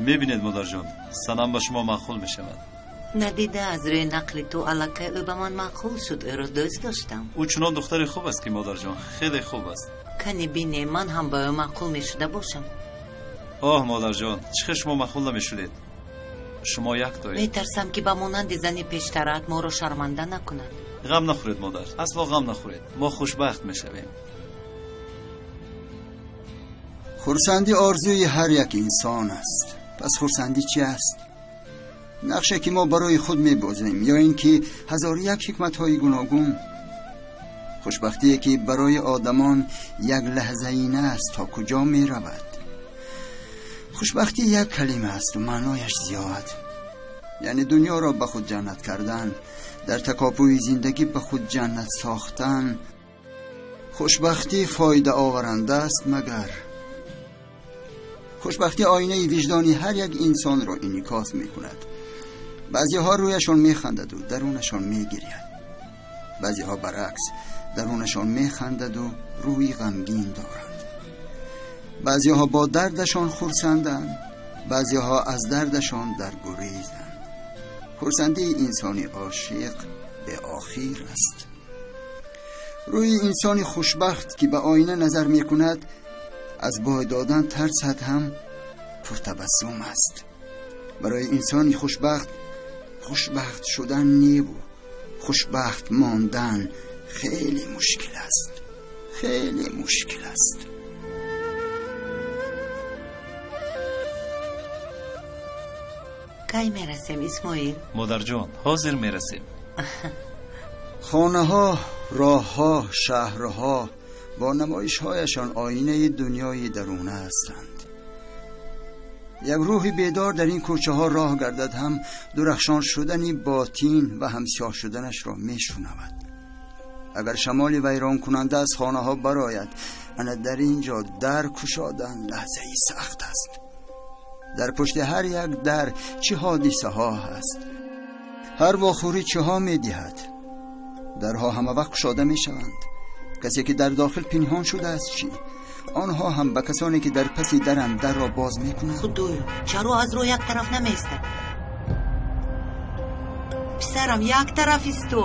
Мебинед модарҷон, Санам ба шумо маъқул мешавад. Надида аз рӯи нақли ту аллакай ӯ ба ман маъқул шуд, ӯро дӯст доштам. Ӯ чунон духтари хуб аст ки модарҷон, хеле хуб аст. Кани бине, ман ҳам ба ӯ маъқул мешуда бошам. Оҳ модарҷон, чӣ хел шумо маъқул намешудед? Шумо як тоед. Метарсам ки ба монанди зани пештараат моро шарманда накунад. Ғам нахӯред модар, асло ғам нахӯред. Мо хушбахт мешавем. Хурсандӣ орзуи ҳар як инсон аст. Пас хурсандӣ чӣ аст? Нақше ки мо барои худ мебозем ё ин ки ҳазору як ҳикматҳои гуногун. Хушбахтие ки барои одамон як лаҳзаина аст, то куҷо меравад? Хушбахтӣ як калима аст ва маънояш зиёд. Яъне дунёро ба худ ҷаннат кардан, дар такопӯи зиндагӣ ба худ ҷаннат сохтан. Хушбахтӣ фоидаоваранда аст магар? Хушбахтӣ оинаи виҷдони ҳар як инсонро инъикос мекунад. Баъзеҳо рӯяшон механдаду дарунашон мегиряд. Баъзеҳо баръакс дарунашон механдаду рӯи ғамгин доранд. Баъзеҳо бо дардашон хурсанданд, баъзеҳо аз дардашон дар гурезанд. Хурсандии инсони ошиқ беохир аст. Рӯи инсони хушбахт ки ба оина назар мекунад, аз бой додан тарсад ҳам пуртабассум аст. Барои инсони хушбахт хушбахт шудан неву хушбахт мондан хеле мушкил аст, хеле мушкил аст. Кай мерасем, Исмоил? Модарҷон, ҳозир мерасем. Хонаҳо, роҳҳо, шаҳрҳо бо намоишҳояшон оинаи дунёи даруна ҳастанд. Як рӯҳи бедор дар ин кӯчаҳо роҳ гардад ҳам дурахшон шудани ботин ва ҳам сиёҳ шуданашро мешунавад. Агар шамоли вайронкунанда аз хонаҳо барояд, ана дар ин ҷо дар кушодан лаҳзаи сахт аст. Дар пушти ҳар як дар чӣ ҳодисаҳо ҳаст, ҳар вохӯрӣ чиҳо медиҳад. Дарҳо ҳама вақт кушода мешаванд. Касе ки дар дохил пинҳон шудааст чӣ? Онҳо ҳам ба касоне ки дар паси даранд дарро боз мекунанд. Худоё, чаро аз роҳ як тараф намеистад? Писарам, як тараф исто.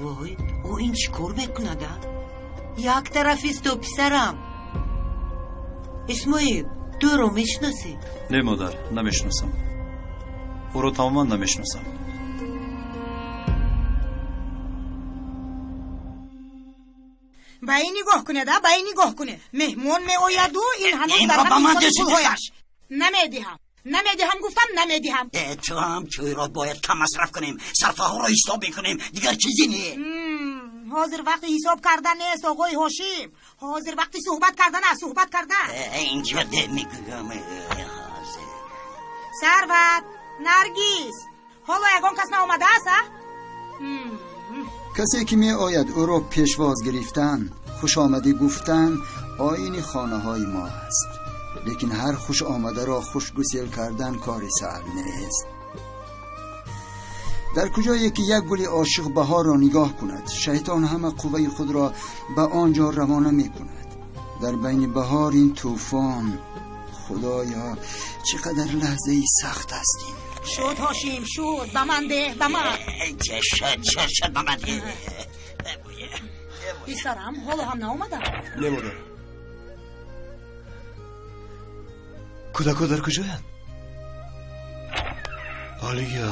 Вой, ӯ ин чӣ кор мекунад, а? Як тараф исто, писарам. Исмоил, ту ӯро мешиносӣ? Не модар, намешиносам. Ӯро тамоман намешиносам. Ба ин нигоҳ кунед, ба ин нигоҳ кунед. Меҳмон меояду ин ҳанӯз дар ҳамин пулҳояш. Намедиҳам, намедиҳам, гуфтам намедиҳам. Ту ҳам чойро бояд кам масраф кунем, сарфаҳоро ҳисоб мекунем, дигар чизе не. Ҳозир вақти ҳисоб кардан нест, оғои Ҳошим. Ҳозир вақти суҳбат кардан аст, суҳбат кардан. Инҷо де мегӯям. Сарват, Наргиз, ҳоло ягон кас наомадааст, а? Касе ки меояд ӯро пешвоз гирифтан, хушомадӣ гуфтан оини хонаҳои мо аст. Лекин ҳар хушомадаро хушгусел кардан кори саҳл нест. Дар куҷое ки як гули ошиқ баҳорро нигоҳ кунад, шайтон ҳама қувваи худро ба он ҷо равона мекунад. Дар байни баҳор ин тӯфон, худоё, чӣ қадар лаҳзаи сахт аст ин. Шуд Ҳошим, шуд, ба ман деҳ, ба ман. Чӣ шуд, чӣ шуд, ба ман деҳ. Писарам, ҳоло ҳам наомадам? Не модар. Кӯдакҳо дар куҷоянд? Алия.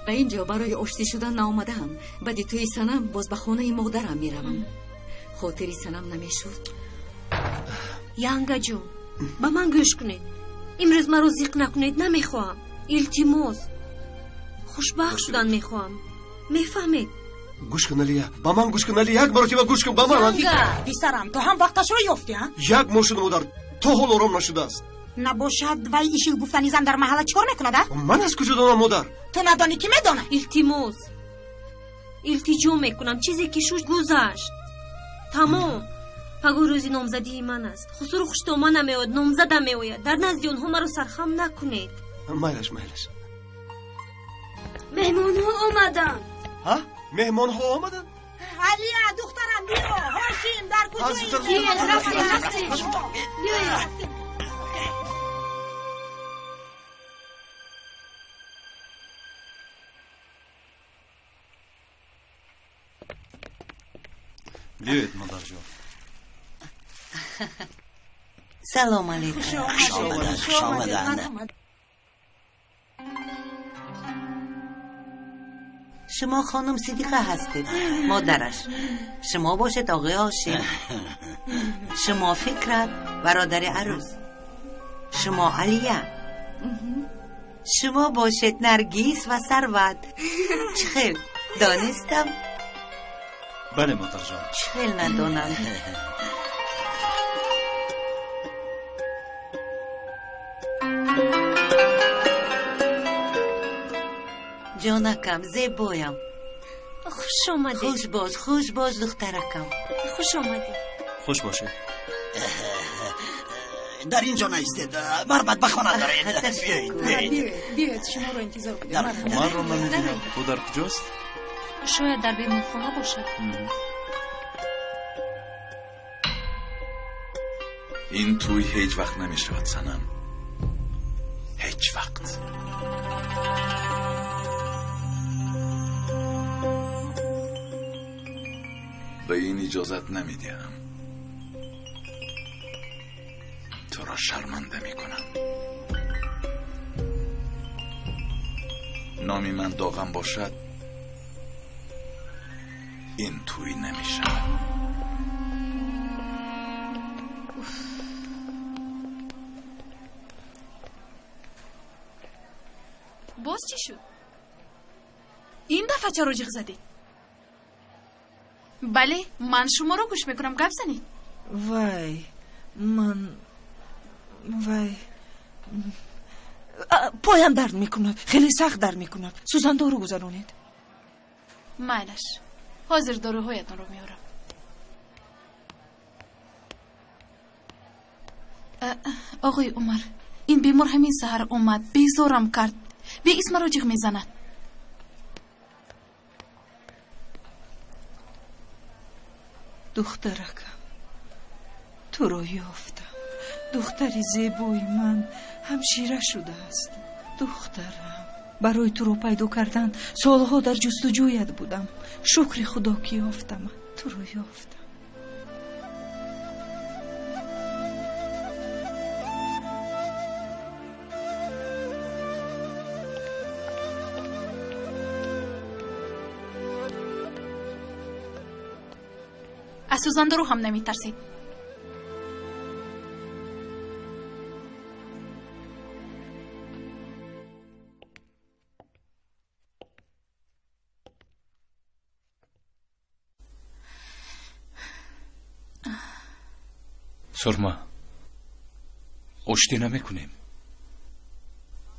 Ба ин ҷо барои оштӣ шудан наомадаам. Баъди тӯи Санам боз ба хонаи модарам меравам. Хотири Санам намешуд. Янгаҷон, ба ман гӯш кунед. Имрӯз маро зиқ накунед, намехоҳам. Илтимос, хушбахт шудан мехоҳам. Мефаҳмед? Гӯш кун, Алия, ба ман гӯш кун, Алия, як маротиба гӯш кун ба ман. Писарам, ту ҳам вақташро ёфтӣ, а? Як моҳ шуд модар, то ҳол ором нашудааст. Набошад вай ишил гуфтани зан дар маҳалла чӣ кор мекунад, а? Ман аз куҷо донам, модар? Ту надонӣ, ки медонад? Илтимос, илтиҷо мекунам, чизе ки шуд гузашт. Тамом. Пагоҳ рӯзи номзадии ман аст. Хусуру хуштома намеояд, номзадам меояд. Дар назди онҳо маро сархам накунед. Майлаш, майлаш. Меҳмонҳо омаданд. Ҳа? Меҳмонҳо омаданд? Алия, духтарам, биё. Ҳошим, дар куҷоӣ? Биёед. Биёед, модарҷон. Салом алейкум. Хуш омаданд, хуш омаданд. Шумо хонум Сидиқа ҳастед, модараш. Шумо бошед оғои Ҳошим. Шумо Фикрат, бародари арӯс. Шумо Алия. Шумо бошед Наргиз ва Сарват. Чӣ хел донистам? Бале, модарҷон. Чӣ хел надонам. Ҷонакам, зебоям. Хуш омадед. Хуш бош, хуш бош, духтаракам. Хуш омадед. Хуш бошед. Дар ин ҷо наистед, марбат ба хона доред. Биёед, биёед. Биёед, шуморо интизор будем. Умарро намебинам. Ӯ дар куҷост? Шояд дар беморхона бошад. Ин тӯй ҳеҷ вақт намешавад, Санам. Ҳеҷ вақт. Ба ин иҷозат намедиҳам. Туро шарманда мекунам. Номи ман доғам бошад, ин тӯй намешавад. Боз чӣ шуд? Ин дафъа чаро ҷиғ задед? Бале, ман шуморо гӯш мекунам, гап занед. Вай, ман, вай, поям дард мекунад, хеле сахт дард мекунад. Сӯзандору гузаронед. Майлаш, ҳозир доруҳоятонро меорам. Оғои Умар, ин бемор ҳамин саҳар омад, безорам кард, беисмаро ҷиғ мезанад. Духтаракам, туро ёфтам. Духтари зебои ман ҳамшира шудааст. Духтарам, барои туро пайдо кардан солҳо дар ҷустуҷӯят будам. Шукри Худо ки ёфтам, туро ёфтам. Аз сӯзандору ҳам наметарсед. Сурма, оштӣ намекунем.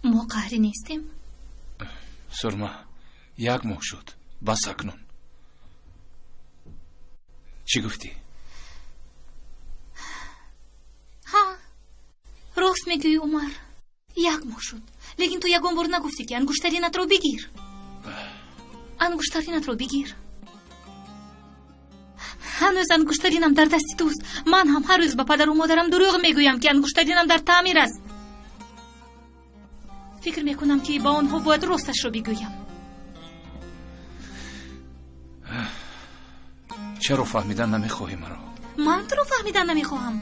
Мо қаҳрӣ нестем? Сурма, як моҳ шуд, бас акнун. Чӣ гуфтӣ? Ҳа, рост мегӯӣ, Умар, як моҳ шуд, лекин ту ягон бор нагуфтӣ, ки ангуштаринатро бигир. Ангуштаринатро бигир. Ҳанӯз ангуштаринам дар дасти туст. Ман ҳам ҳар рӯз ба падару модарам дурӯғ мегӯям, ки ангуштаринам дар таъмир аст. Фикр мекунам, ки ба онҳо бояд росташро бигӯям. Чаро фаҳмидан намехоҳӣ маро? Ман туро фаҳмидан намехоҳам.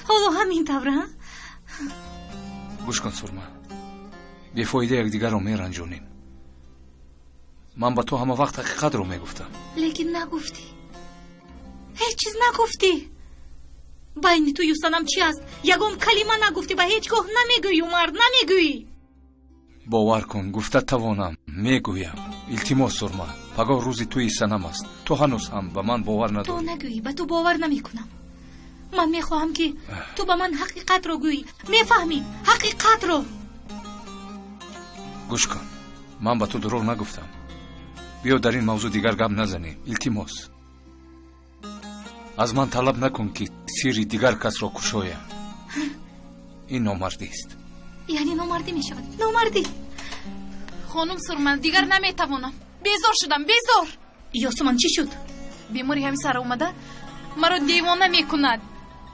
Ҳоло ҳамин тавр, а? Гӯш кун, Сурма, бефоида якдигарро меранҷонем. Ман ба ту ҳама вақт ҳақиқатро мегуфтам. Лекин нагуфтӣ. Ҳеҷ чиз нагуфтӣ. Байни тую Санам чӣ аст? Ягон калима нагуфтӣ ва ҳеҷ гоҳ намегӯӣ, Умар, намегӯӣ. Бовар кун, гуфта тавонам, мегӯям. Илтимос, Сурма, пагоҳ рӯзи тӯи Санам аст. Ту ҳанӯз ҳам ба ман бовар надорӣ. Ту нагӯӣ, ба ту бовар намекунам. Ман мехоҳам, ки ту ба ман ҳақиқатро гӯӣ. Мефаҳмӣ? Ҳақиқатро. Гӯш кун, ман ба ту дурӯғ нагуфтам. Биё дар ин мавзӯъ дигар гап назанем, илтимос. Аз ман талаб накун, ки сирри дигар касро кушоям. Ин номардист. Яъне номардӣ мешавад, номардӣ. Хонум Сурман, дигар наметавонам. Безор шудам, безор. Ёсуман, чӣ шуд? Бемори ҳамин сара омада маро девона мекунад.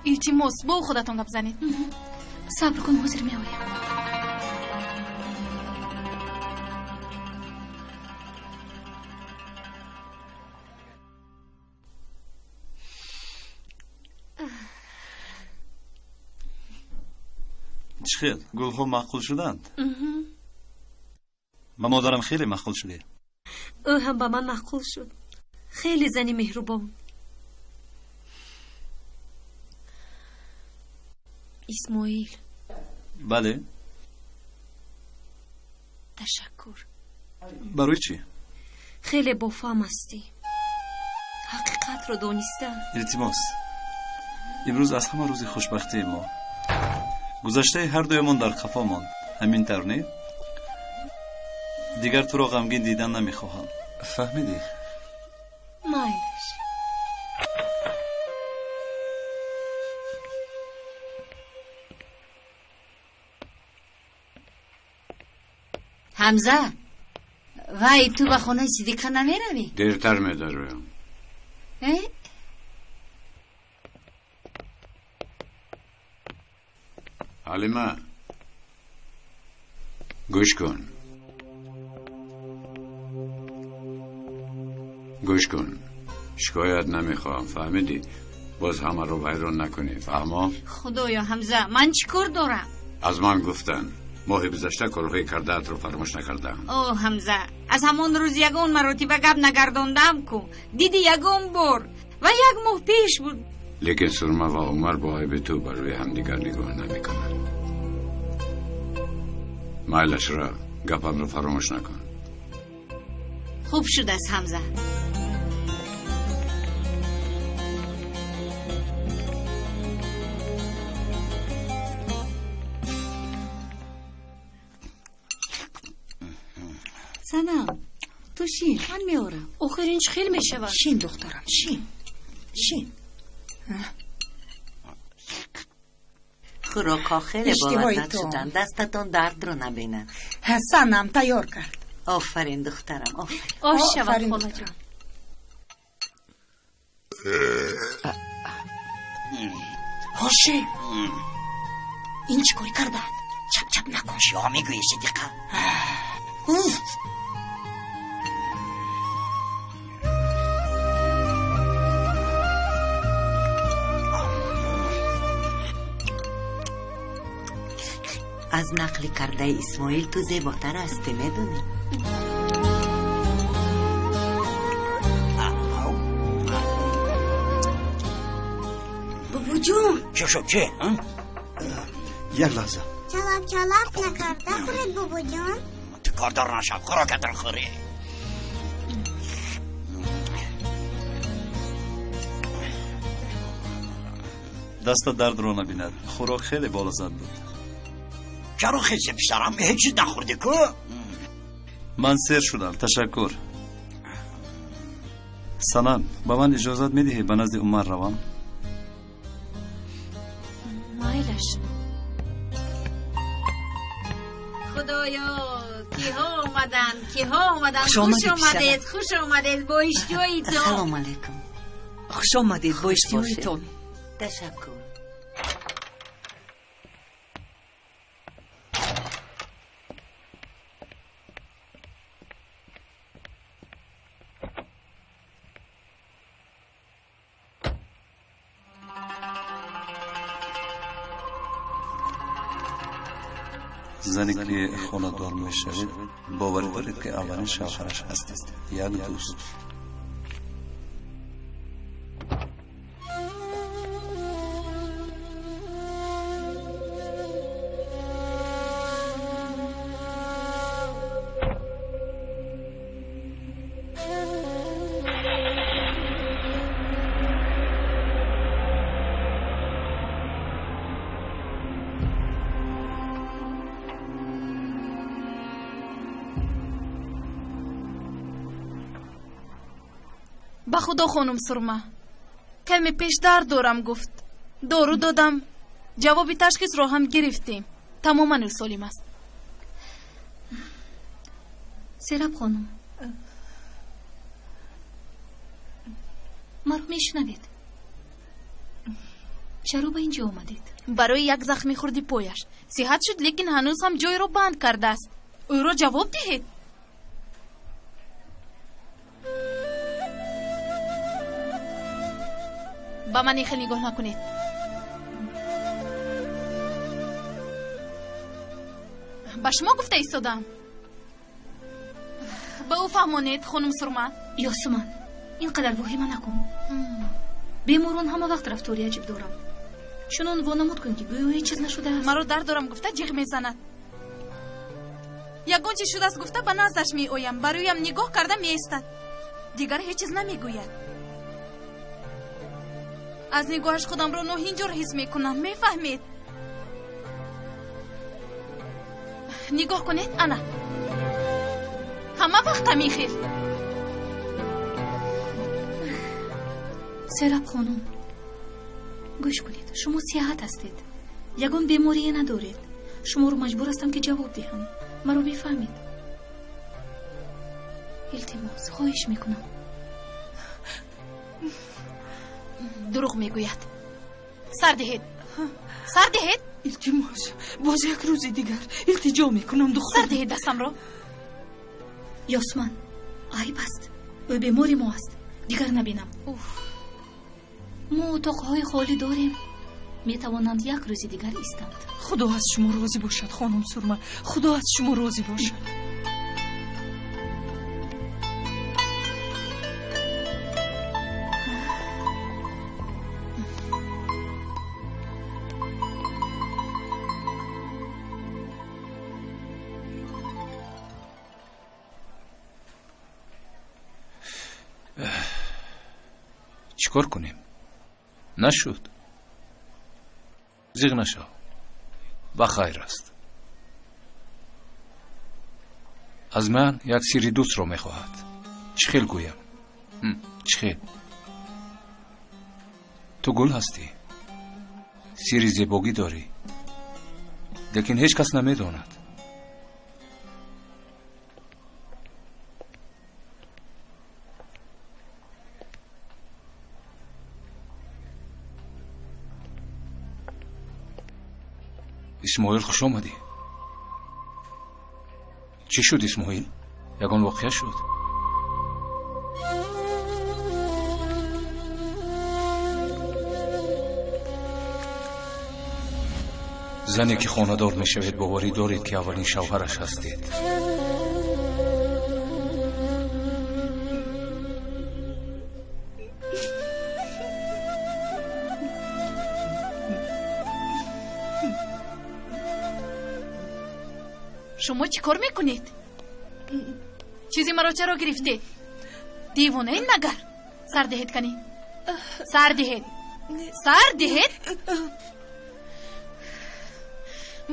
Илтимос, бо ӯ худатон гап занед. Сабр кун, ҳозир меоям. Чӣ хел? Гулҳо маъқул шуданд? Ба модарам хеле маъқул шудӣ. Ӯ ҳам ба ман маъқул шуд. Хеле зани меҳрубон. Исмоил. Бале. Ташаккур. Барои чӣ? Хеле бофаҳм ҳастӣ. Ҳақиқатро дониста. Илтимос. Имрӯз аз ҳама рӯзи хушбахтии мо. Гузаштаи ҳар дуямон дар қафо монд. Ҳамин тавр не? Дигар туро ғамгин дидан намехоҳам. Фаҳмидӣ? Майлаш. Ҳамза, вай, ту ба хонаи Сидиқа намеравӣ? Дертар медароям. Э? Ҳалима, гӯш кун, гӯш кун, шикоят намехоҳам, фаҳмидӣ? Боз ҳамаро вайрон накунӣ, фаҳмо? Худоё, Ҳамза, ман чӣ кор дорам? Аз ман гуфтанд, моҳи гузашта корҳои кардаатро фаромӯш накардаам. О, Ҳамза, аз ҳамон рӯз ягон маротиба гап нагардондам ку. Диди, ягон бор ва як моҳ пеш буд. Лекин Сурма ва Умар бо айби ту бар рӯи ҳамдигар нигоҳ намекунанд. Майлаш, ра, гапамро фаромӯш накун. Хуб шудааст, Ҳамза. Санам, ту шин, ман меорам. Охир ин чӣ хел мешавад? Шин, духтарам, шин, шин. Хӯрокҳо хеле Иштиҳои болаззат ту. шуданд, дастатон дардро набинад. Санам тайёр кард. Офарин, духтарам, офарин. Ош шавад, Офарин, холаҷон. Ҳошим, ин чӣ корӣ кардаат? Чап чап накун. Чиҳо мегӯӣ, Сидиқа? Уф! Аз нақли кардаи Исмоил ту зеботар ҳастӣ, медонӣ? Бобоҷон. Чӣ шуд, чӣ? Як лаҳза. Чалап чалап накарда хӯред, бобоҷон. Ту кордор нашав, хӯрокатро хӯрӣ. Даста дардро набинад. Хӯрок хеле болаззат буд. Чаро хеси, писарам? Ҳеҷ чиз нахӯрдӣ ку. Ман сер шудам, ташаккур. Санам, ба ман иҷозат медиҳӣ ба назди Умар равам? Майлаш. Худоё, киҳо омаданд, киҳо омаданд! Хуш Хуш омадед, омадед, хуш омадед бо иштиҳоитон. Ассалому алайкум. Хуш омадед бо иштиҳоитон. Ташаккур. Зане ки хонадор мешавед, боварӣ доред, ки аввалин шавҳараш ҳастед. Як дӯст. Ба худо, хонум Сурма, каме пеш дард дорам гуфт, дору додам, ҷавоби ташхисро ҳам гирифтем, тамоман ӯ солим аст. Сераб хонум. Мешунавед? Чаро ба инҷо омадед? Барои як захми хурди пояш. Сиҳат шуд, лекин ҳанӯз ҳам ҷойро банд кардааст. Ӯро ҷавоб диҳед. Ба ман ин хел нигоҳ накунед. Ба шумо гуфта истодам. Ба ӯ фаҳмонед, хонум Сурма. Ёсуман, ин қадар воҳима накун. Беморон ҳама вақт рафтори аҷиб доранд. Чунон вонамуд кун, ки гӯё ҳеҷ чиз нашудааст. Маро дард дорам гуфта ҷиғ мезанад. Ягон чиз шудааст гуфта ба наздаш меоям, ба рӯям нигоҳ карда меистад. Дигар ҳеҷ чиз намегӯяд. Аз нигоҳаш худамро ноҳинҷор ҳис мекунам, мефаҳмед? Нигоҳ кунед, ана. Ҳама вақт ҳамин хел. Сераб хонум, гӯш кунед, шумо сиҳат ҳастед. Ягон беморие надоред. Шуморо маҷбур ҳастам, ки ҷавоб диҳам. Маро мефаҳмед? Илтимос, хоҳиш мекунам. Дурӯғ мегӯяд. Сар диҳед. Сар диҳед. Илтимос, боз як рӯзи дигар илтиҷо мекунам, духтар. Сар диҳед дастамро. Ёсман, айб аст. Ӯ бемори мо аст. Дигар набинам. Мо утоқҳои холӣ дорем. Метавонанд як рӯзи дигар истанд. Худо аз шумо розӣ бошад, хонум Сурма. Худо аз шумо розӣ бошад. Чӣ кор кунем? Нашуд. Зиғ нашав. Ба хайр аст. Аз ман як сирри дӯстро мехоҳад. Чӣ хел гӯям? Чӣ хел? Ту гул ҳастӣ. Сирри зебогӣ дорӣ. Лекин ҳеҷ кас намедонад. Исмоил, хуш омадӣ. Чӣ шуд, Исмоил? Ягон воқеа шуд? Зане ки хонадор мешавед, боварӣ доред, ки аввалин шавҳараш ҳастед. Шумо чӣ кор мекунед? Чизи маро чаро гирифтед? Девонаед магар? Сар диҳед кани. Сар диҳед. Сар диҳед.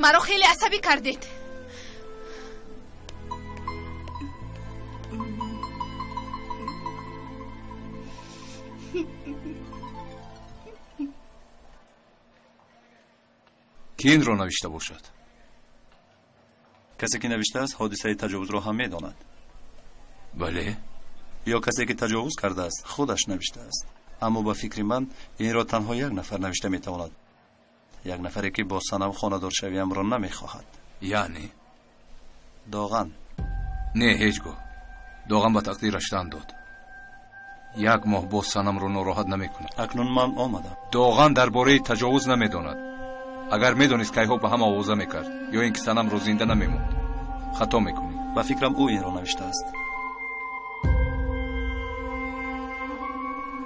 Маро хеле асабӣ кардед. Ки инро навишта бошад? Касе ки навиштааст, ҳодисаи таҷовузро ҳам медонад. Бале. Ё касе ки таҷовуз кардааст, худаш навиштааст. Аммо ба фикри ман инро танҳо як нафар навишта метавонад. Як нафаре ки бо Санам хонадоршавиамро намехоҳад. Яъне? Доған. Не, ҳеҷ гоҳ. Доған ба тақдираш тан дод. Як моҳ боз Санамро нороҳат намекунад. Акнун ман омадам. Доған дар бораи таҷовуз намедонад. Агар медонист, кайҳо ба ҳама овоза мекард, ё ин ки Санамро зинда намемонд. Хато мекунӣ. Ба фикрам, ӯ инро навиштааст.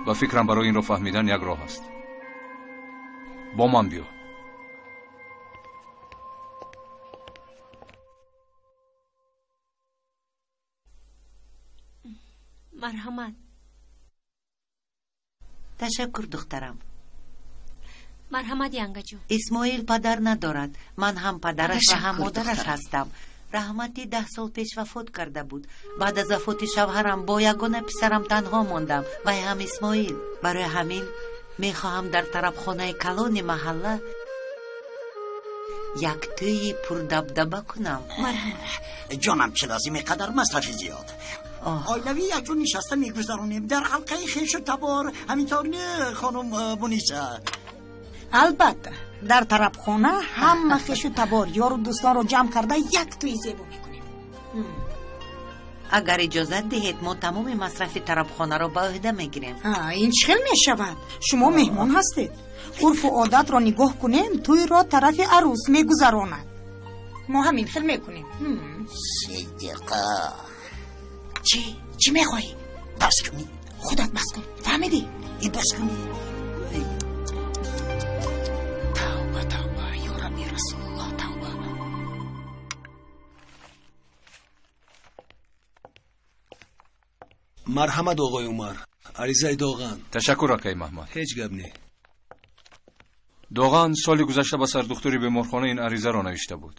Ба фикрам, барои инро фаҳмидан як роҳ аст. Бо ман биё. Марҳамат. Ташаккур, духтарам. Марҳамат, янгаҷон. Исмоил падар надорад. Ман ҳам падараш ва ҳам модараш ҳастам. Раҳматӣ 10 сол пеш вафот карда буд. Баъд аз вафоти шавҳарам бо ягона писарам танҳо мондам, вай ҳам Исмоил. Барои ҳамин мехоҳам дар тарабхонаи калони маҳалла як тӯйи пурдабдаба кунам. Ҷонам, чӣ лозим қадар масрафи зиёд? Оилавӣ якҷо нишаста мегузаронем дар ҳалқаи хешу табор. Ҳамин тавр не, хонум Муниса? Албатта, дар тарабхона ҳама хешу табор, ёру дӯстонро ҷамъ карда як тӯи зебо мекунем. Агар иҷозат диҳед, мо тамоми масрафи тарабхонаро ба ӯҳда мегирем. Ин чӣ хел мешавад? Шумо меҳмон ҳастед. Урфу одатро нигоҳ кунем, тӯйро тарафи арӯс мегузаронад. Мо ҳамин хел мекунем. Сидиқа, чӣ? Чӣ мехоҳӣ? Бас кунӣ. Худат бас кун, фаҳмидӣ? Бас кунӣ. Тавба, тавба, ё Рабби Расулуллоҳ, тавба. Марҳамат, оғои Умар, аризаи Доған. Ташаккур, акаи Маҳмад. Ҳеҷ гап не. Доған соли гузашта ба сардухтури беморхона ин аризаро навишта буд.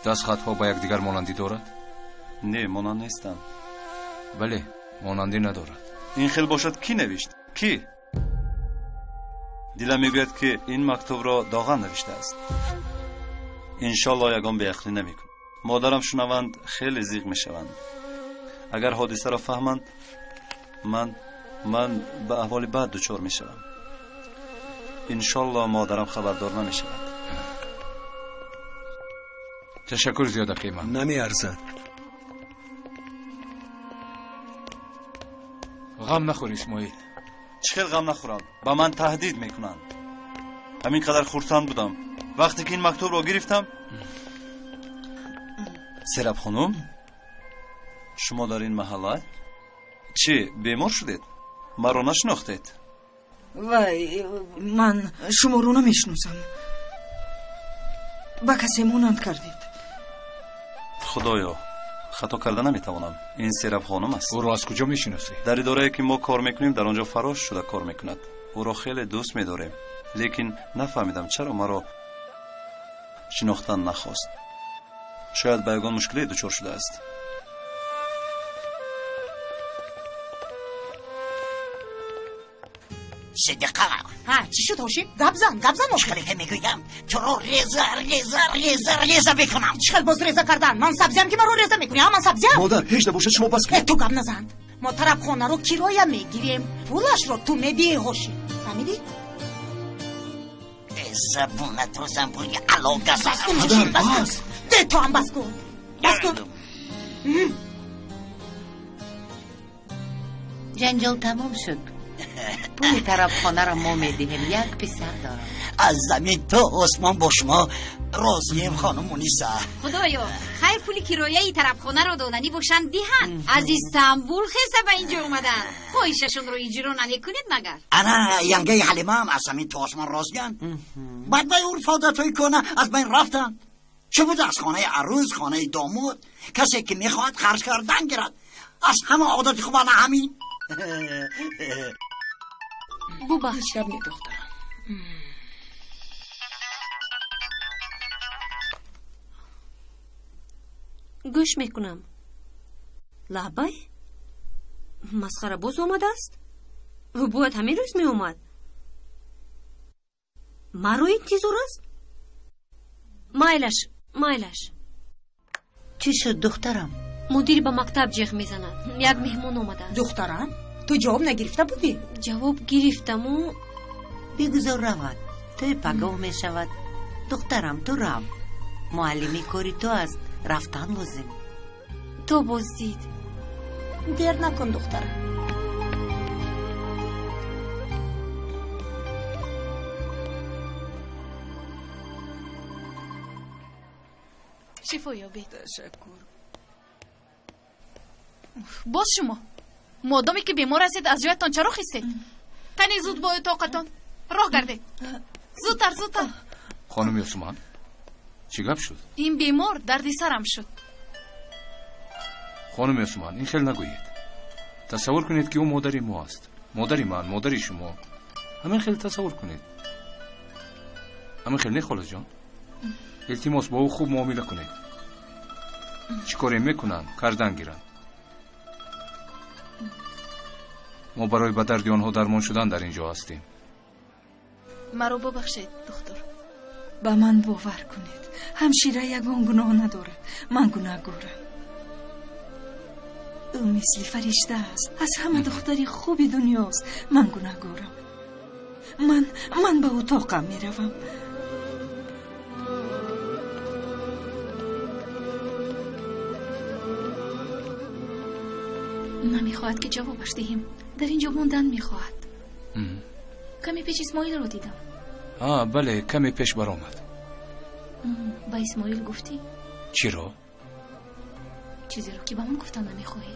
Дастхатҳо ба якдигар монандӣ дорад? Не, монанд нестанд. Бале, монандӣ надорад. Ин хел бошад, кӣ навишт? Кӣ? Дилам мегӯяд, ки ин мактубро Доған навиштааст. Иншолло ягон беақлӣ намекунад. Модарам шунаванд, хеле зиқ мешаванд. Агар ҳодисаро фаҳманд, ман ба аҳволи бад дучор мешавам. Иншолло модарам хабардор намешавад. Ташаккур зиёд, акаи ман. Намеарзад. Ғам нахӯр, Исмоил. Чӣ хел ғам нахӯрам? Ба ман таҳдид мекунанд. Ҳамин қадар хурсанд будам вақте ки ин мактубро гирифтам. Сераб хонум, шумо дар ин маҳалла чӣ, бемор шудед? Маро нашинохтед? Вай, ман шуморо намешиносам. Ба касе монанд кардед. Худоё, хато карда наметавонам. Ин Сераб хонум аст. Ӯро аз куҷо мешиносӣ? Дар идорае ки мо кор мекунем, дар он ҷо фарош шуда кор мекунад. Ӯро хеле дӯст медорем, лекин нафаҳмидам чаро маро шинохтан нахост. Шояд ба ягон мушкиле дучор шудааст. Сидиқа. Ҳа, чӣ шуд, Ҳошим? Гап зан, гап зан. Чӣ хеле мегӯям, туро реза, реза, реза, реза мекунам. Чӣ хел боз реза кардан? Ман сабзиям ки маро реза мекунӣ? Ҳа, ман сабзиям? Модар, ҳеҷ набошад, шумо бас кунед. Ту гап назан. Мо тарабхонаро кироя мегирем, пулашро ту медиҳӣ, Ҳошим, фаҳмидӣ? Забонатро занбури ало газа. Бас кун, Ҳошим, бас кун. Де, ту ҳам бас кун, бас кун. Ҷанҷол тамом шуд. Пули тарабхонаро мо медиҳем. Як писар дорам. Аз замин то осмон бо шумо розием, хонум Муниса. Худоё, хайр, пули кирояи тарабхонаро доданӣ бошанд, диҳанд. Аз Истанбул хеса ба инҷо омаданд. Хоҳишашонро иҷро намекунед магар? Ана янгаи Ҳалимаам аз замин то осмон розиянд. Баъд вай урфу одатҳои кӯҳна аз байн рафтанд. Чӣ буд аз хонаи арӯз, хонаи домод, касе ки мехоҳад харҷ кардан гирад. Аз ҳама одати хуб ана ҳамин. Бубахш. Гап не, духтарам. Гӯш мекунам. Лабай, масхарабоз омадааст? Ӯ бояд ҳамин рӯз меомад. Маро интизор аст? Майлаш, майлаш. Чӣ шуд, духтарам? Мудир ба мактаб ҷеғ мезанад. Як меҳмон омадааст. Духтарам, ту ҷавоб нагирифта будӣ? Ҷавоб гирифтаму. Бигузор равад, тӯй пагоҳ мешавад. Духтарам, ту рав. Муаллими кори ту аст, рафтан лозим. То боздид. Дер накун, духтарам. Шифо ёбед. Ташаккур. Боз шумо модоме ки бемор ҳастед, аз ҷоятон чаро хистед? Кани зуд бо утоқатон роҳ гардед. Зудтар, зудтар. Хонум Ёсуман, чӣ гап шуд? Ин бемор дарди сарам шуд. Хонум Ёсуман, ин хел нагӯед. Тасаввур кунед, ки ӯ модари мо аст. Модари ман, модари шумо. Ҳамин хел тасаввур кунед. Ҳамин хел не, холаҷон? Илтимос, бо ӯ хуб муомила кунед. Чӣ коре мекунанд, кардан гиранд. Мо барои ба дарди онҳо дармон шудан дар ин ҷо ҳастем. Маро бубахшед, духтур. Ба ман бовар кунед, Ҳамшира ягон гуноҳ надорад. Ман гунаҳгорам. Ӯ мисли фаришта аст. Аз ҳама духтари хуби дунёст. Ман гунаҳгорам. Ман ба утоқам меравам. Намехоҳад ки ҷавобаш диҳем. Дар ин ҷо мондан мехоҳад. Каме пеш Исмоилро дидам. Бале, каме пеш баромад. Ба Исмоил гуфтӣ? Чиро? Чизеро ки ба ман гуфтан намехоҳӣ.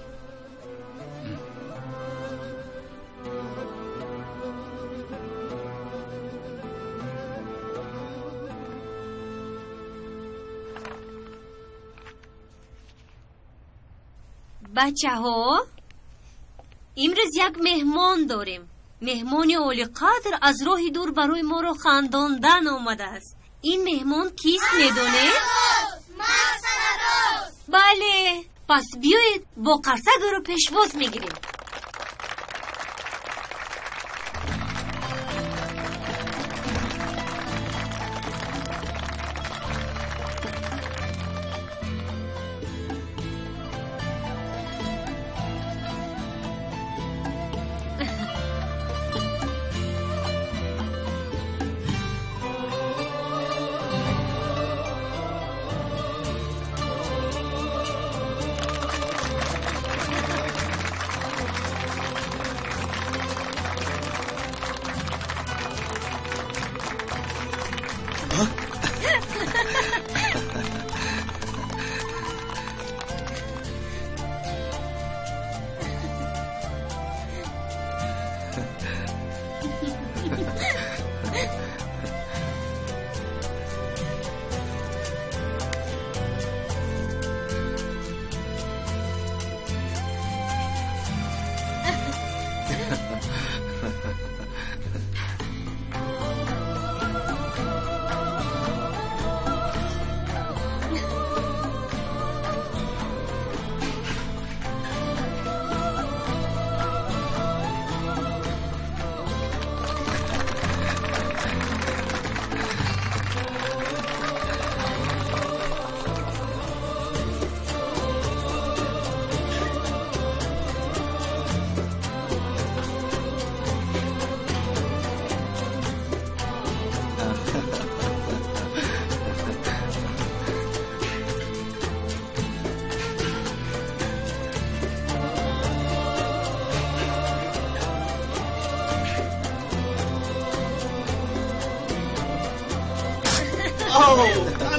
Бачаҳо, имрӯз як меҳмон дорем. Меҳмони олиқадр аз роҳи дур барои моро хандондан омадааст. Ин меҳмон кист, медонед? Бале, пас биёед бо қарсак ӯро пешвоз мегирем.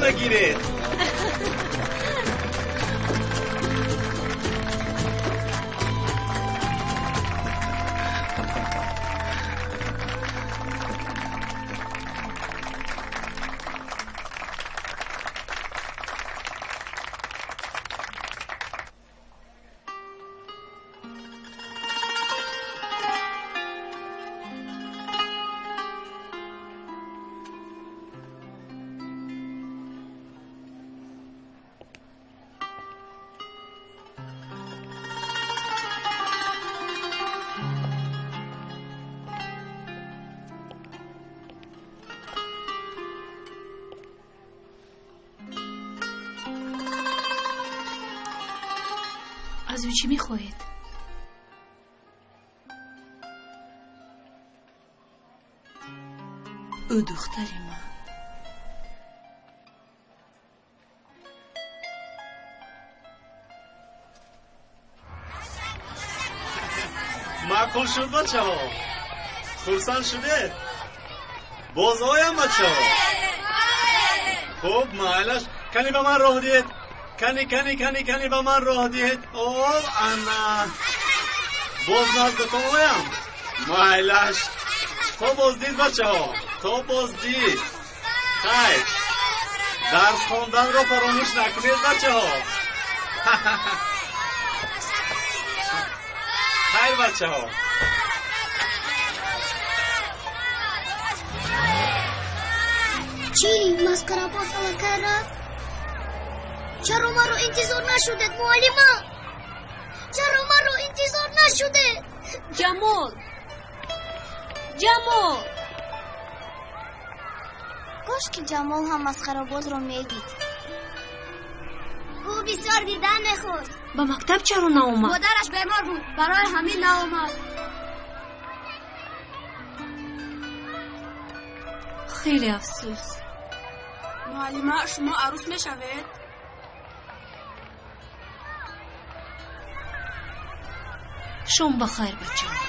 Нагиред. Аз ӯ чӣ мехоҳед? Ӯ духтари ман. Маъқул шуд, бачаҳо? Хурсанд шудед? Боз оям, бачаҳо? Хуб, майлаш. Кани ба ман роҳ диҳед. Кани, кани, кани, кани ба ман роҳ диҳед. О, ана. Боз наздатон оям. Майлаш. То боздид, бачаҳо. То боздид. Хайр. Дарс хонданро фаромӯш накунед, бачаҳо. Хайр, бачаҳо. Чӣ масхарабоз аллакай рафт? Чаро маро интизор нашудед, муаллима? Чаро маро интизор нашудед? Ҷамол, Ҷамол, Кош ки Ҷамол ҳам масхарабозро медид. Ӯ бисёр дидан мехост. Ба мактаб чаро наомад? Модараш бемор буд, барои ҳамин наомад. Хеле афсӯс. Муаллима, шумо арӯс мешавед? Шом ба хайр, бачаҳо.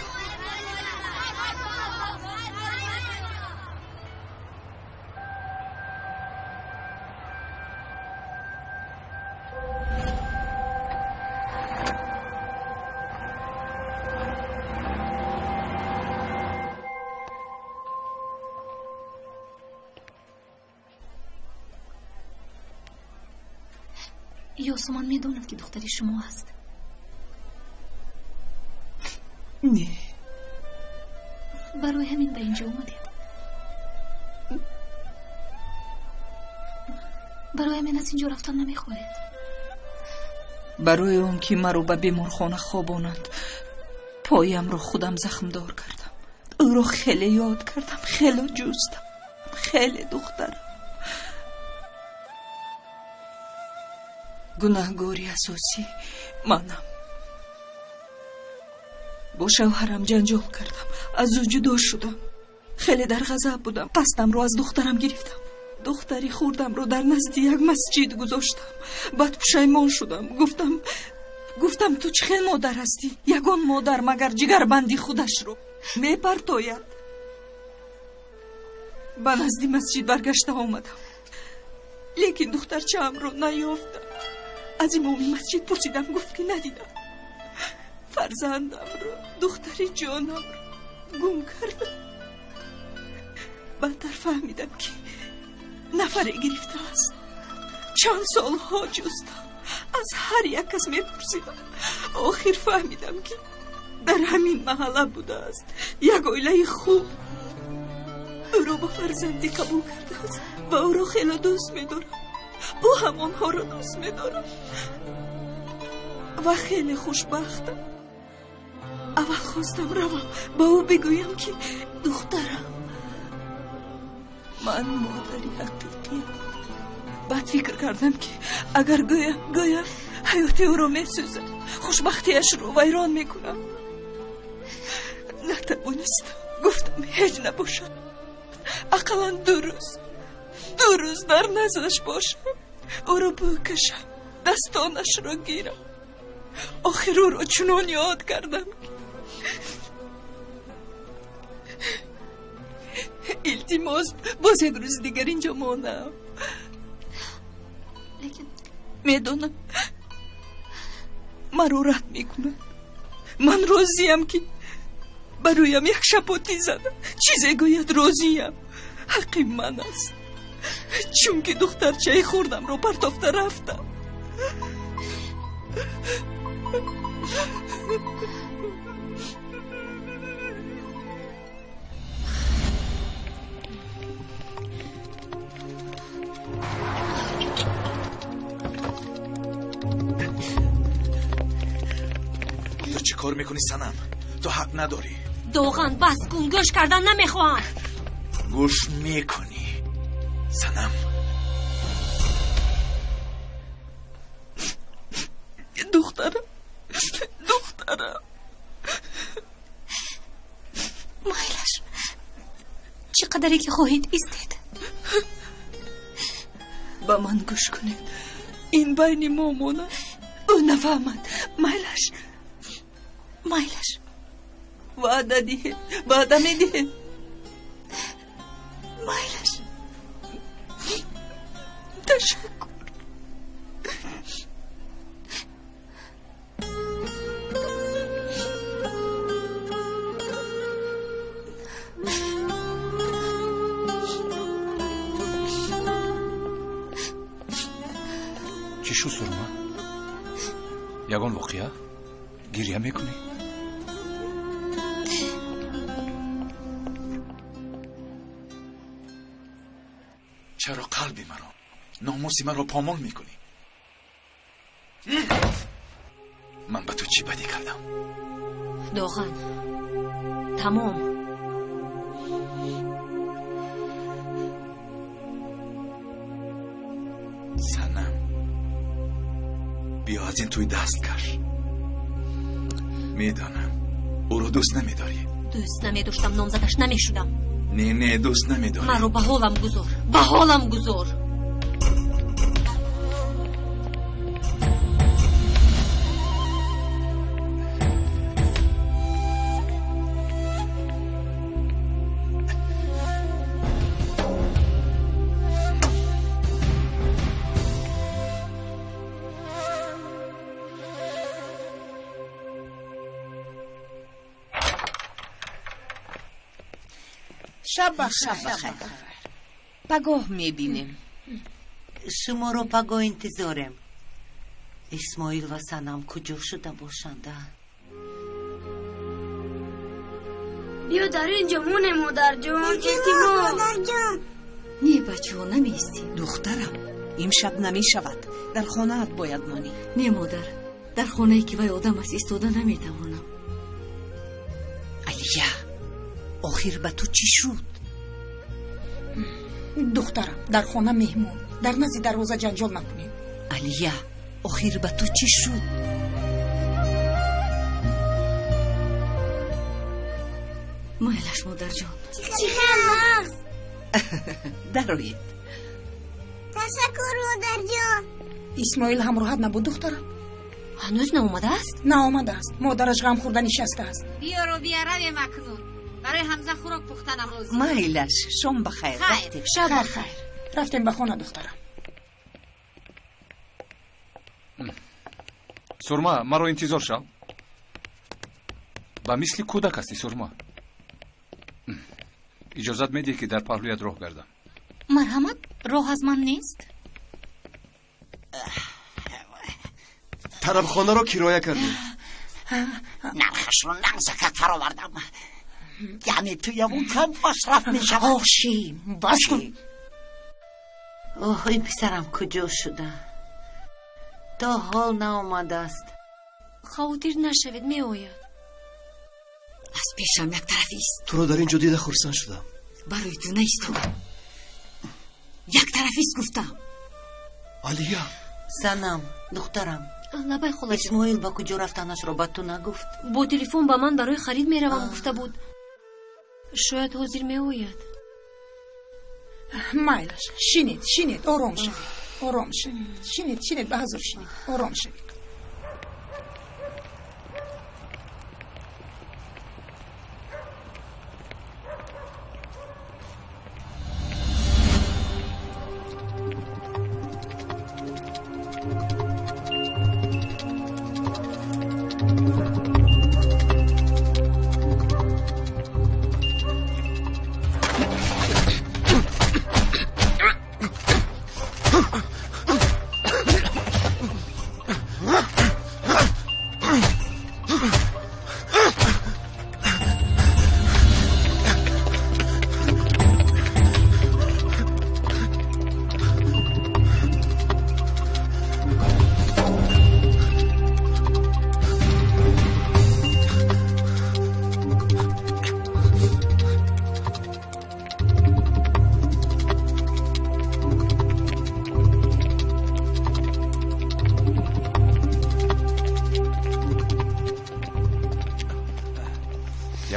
Ёсуман медонад, ки духтари шумо аст. Не. Барои ҳамин ба инҷо омадед. Барои ҳамин аз инҷо рафтан намехоҳед. Барои он ки маро ба беморхона хобонанд, поямро худам захмдор кардам. Ӯро хеле ёд кардам, хеле ҷустам, хеле духтарам. Гунаҳгори асосӣ манам. Бо шавҳарам ҷанҷол кардам, аз ӯ ҷудо шудам. Хеле дар ғазаб будам. Қасдамро аз духтарам гирифтам. Духтари хурдамро дар назди як масҷид гузоштам. Баъд пушаймон шудам. Гуфтам ту чӣ хел модар ҳастӣ? Ягон модар магар ҷигарбанди худашро мепартояд? Ба назди масҷид баргашта омадам, лекин духтарчаамро наёфтам. Аз имоми масҷид пурсидам, гуфт ки надидам. Фарзандамро, духтари ҷонамро гум кардам. Баъдтар фаҳмидам, ки нафаре гирифтааст. Чанд солҳо ҷустам, аз ҳар як кас мепурсидам. Охир фаҳмидам, ки дар ҳамин маҳалла будааст. Як оилаи хуб ӯро ба фарзандӣ қабул кардааст ва ӯро хеле дӯст медорам. Ӯ ҳам онҳоро дӯст медорад ва хеле хушбахтам. Аввал хостам равам ба ӯ бигӯям, ки духтарам, ман модари ҳақиқиям. Баъд фикр кардам, ки агар гӯям ҳаёти ӯро месӯзам, хушбахтиашро вайрон мекунам. Натавонистам. Гуфтам ҳеҷ набошад, ақаллан ду рӯз дар наздаш бошам, ӯро букашам, дастонашро гирам. Охир ӯро чунон ёд кардам, ки илтимос, боз як рӯзи дигар инҷо монам. Лекин медонам маро рад мекунад. Ман розиям, ки ба рӯям як шапотӣ зада чизе гӯяд. Розиям, ҳаққи ман аст, чунки духтарчаи хурдамро партофта рафтам. Ту чӣ кор мекунӣ, Санам? Ту ҳақ надорӣ. Доған, бас кун, гӯш кардан намехоҳам. Гӯш мекунӣ, Санам. Духтарам, духтарам. Майлаш, чӣ қадаре ки хоҳед истед. Ба ман гӯш кунед, ин байни мо монад, ӯ нафаҳмад. Майлаш, майлаш. Ваъда диҳед, ваъда медиҳед. Майлаш. Ташаккур. Чӣ шуд, Сурма? Ягон воқеа? Гиря мекунӣ? Чаро қалби маро, номуси маро помол мекунӣ? Ман ба ту чӣ бадӣ кардам? Доған, тамом. Санам, биё аз ин тӯй даст каш. Медонам, ӯро дӯст намедорӣ. Дӯст намедоштам, номзадаш намешудам. Не, не, дӯст намедорӣ. Маро ба ҳолам гузор, ба ҳолам гузор. Шаб бахайр. Пагоҳ мебинем. Шуморо пагоҳ интизорем. Исмоил ва Санам куҷо шуда бошанд? Биё дар ин ҷо монем, модарҷон. Илтимос. Модарҷон. Не, бачаҳо, намеистем. Духтарам, имшаб намешавад. Дар хонаат бояд монӣ. Не, модар, дар хонае ки вай одам аст истода наметавонам. Алия, охир ба ту чӣ шуд? Духтарам, дар хона меҳмон, дар назди дарвоза ҷанҷол накунед. Алия, охир ба ту чӣ шуд? Майлаш, модарҷон. Чӣ хел нағз! Дароед. Ташаккур, модарҷон. Исмоил ҳамроҳат набуд, духтарам? Ҳанӯз наомадааст? Наомадааст. Модараш ғамхӯрда нишастааст. Биё, Робия, равем акнун. Барои Ҳамза хӯрок пухтанам лозим. Майлаш, шом ба хайр. Хайр. Шаб ба хайр. Рафтем ба хона, духтарам. Сурма, маро интизор шав. Ба мисли кӯдак ҳастӣ, Сурма. Иҷозат медиҳӣ, ки дар паҳлӯят роҳ гардам? Марҳамат, роҳ аз ман нест? Тарабхонаро кироя кардем. Нархашро нағзакак фаровардам. Яъне туямон кам масраф мешавад. Ошим, бас кун. Оҳ, ин писарам куҷо шуда? То ҳол наомадааст. Хавотир нашавед, меояд. Аз пешам як тарафист. Туро дар ин ҷо дида хурсанд шудам. Барои ту наистодам. Як тарафист гуфтам. Алия. Санам, духтарам. Лабай, холаҷон. Исмоил ба куҷо рафтанашро ба ту нагуфт? Бо телефон ба ман барои харид меравам гуфта буд. Шояд ҳозир меояд. Майлаш, шинед, шинед, ором шавед, ором шавед. Шинед, шинед, ба ҳузур шинед, ором шавед.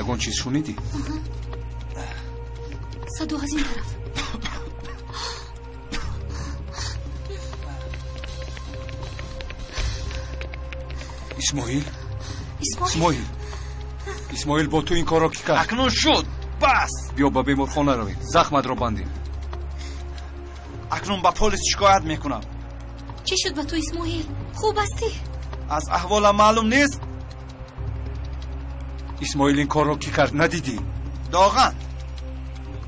Ягон чиз шунидӣ? Садо аз ин тараф. Исмоил? Исмоил. Исмоил, бо ту ин корро кӣ кард? Акнун шуд, бас. Биё ба беморхона равем, захматро бандем. Акнун ба полис шикоят мекунам. Чӣ шуд ба ту, Исмоил? Хуб ҳастӣ? Аз аҳволам маълум нест. Исмоил, ин корро кӣ кард, надидӣ? Доған.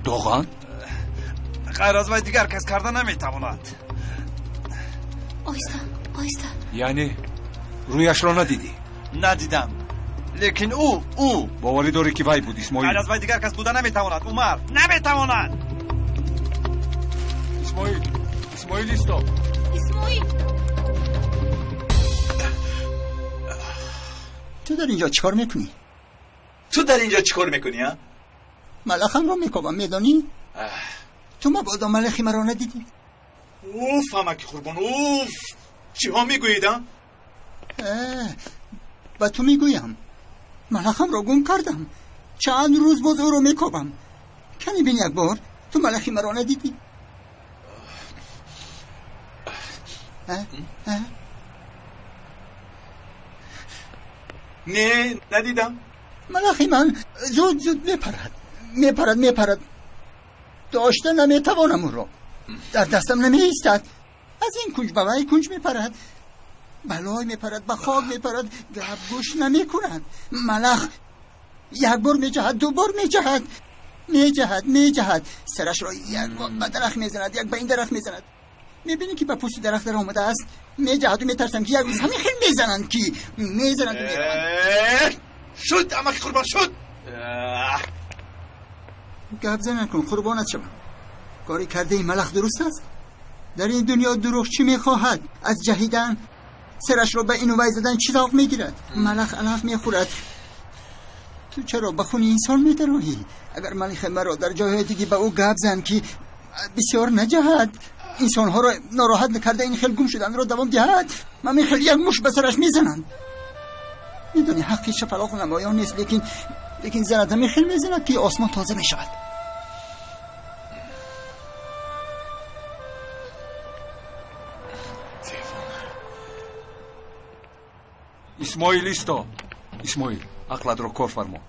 Доған? Ғайр аз вай дигар кас карда наметавонад. Оҳиста, оҳиста. Яъне рӯяшро надидӣ? Надидам, лекин ӯ боварӣ дорӣ, ки вай буд, Исмоил? Ғайр аз вай дигар кас буда наметавонад, Умар. Наметавонад. Исмоил, Исмоил, исто. Исмоил. Ту дар инҷо чӣ кор мекунӣ? Ту дар инҷо чӣ кор мекунӣ, а? Малахамро мекобам, медонӣ? Ту мабодо малахи маро надидӣ? Уф, амаки қурбон, уф! Чиҳо мегӯед, а? Ба ту мегӯям. Малахамро гум кардам. Чанд рӯз боз ӯро мекобам. Кани бин як бор, ту малахи маро надидӣ? Не, надидам. Малахи ман зуд зуд мепарад, мепарад, мепарад. Дошта наметавонам ӯро. Дар дастам намеистад. Аз ин кунҷ ба вай кунҷ мепарад. Балой мепарад, ба хок мепарад, гап гӯш намекунад. Малах як бор меҷаҳад, ду бор меҷаҳад. Меҷаҳад, меҷаҳад. Сарашро як бор ба дарахт мезанад, як ба ин дарахт мезанад. Мебинӣ ки ба пӯсти дарахт дар омадааст. Меҷаҳаду метарсам ки як рӯз ҳамин хел мезананд ки мезананд мераванд. Шуд, амаки қурбон, шуд. Гап зан кун, қурбонат шавам. Кори кардаи малах дуруст аст? Дар ин дунё дурӯғ чӣ мехоҳад? Аз ҷаҳидан, сарашро ба ину вай задан чӣ завқ мегирад? Малах алаф мехӯрад. Ту чаро ба хуни инсон медароҳӣ? Агар малихи маро дар ҷойҳое дидӣ, ба ӯ гап зан ки бисёр наҷаҳад. Инсонҳоро нороҳат накарда ин хел гум шуданро давом диҳад. Ман ин хел як муш ба сараш мезананд. Медонӣ, ҳаққи шапалоқу намоён нест, лекин занад ҳамин хел мезанад ки осмон тоза мешавад. Исмоил, исто! Исмоил, ақлатро кор фармо.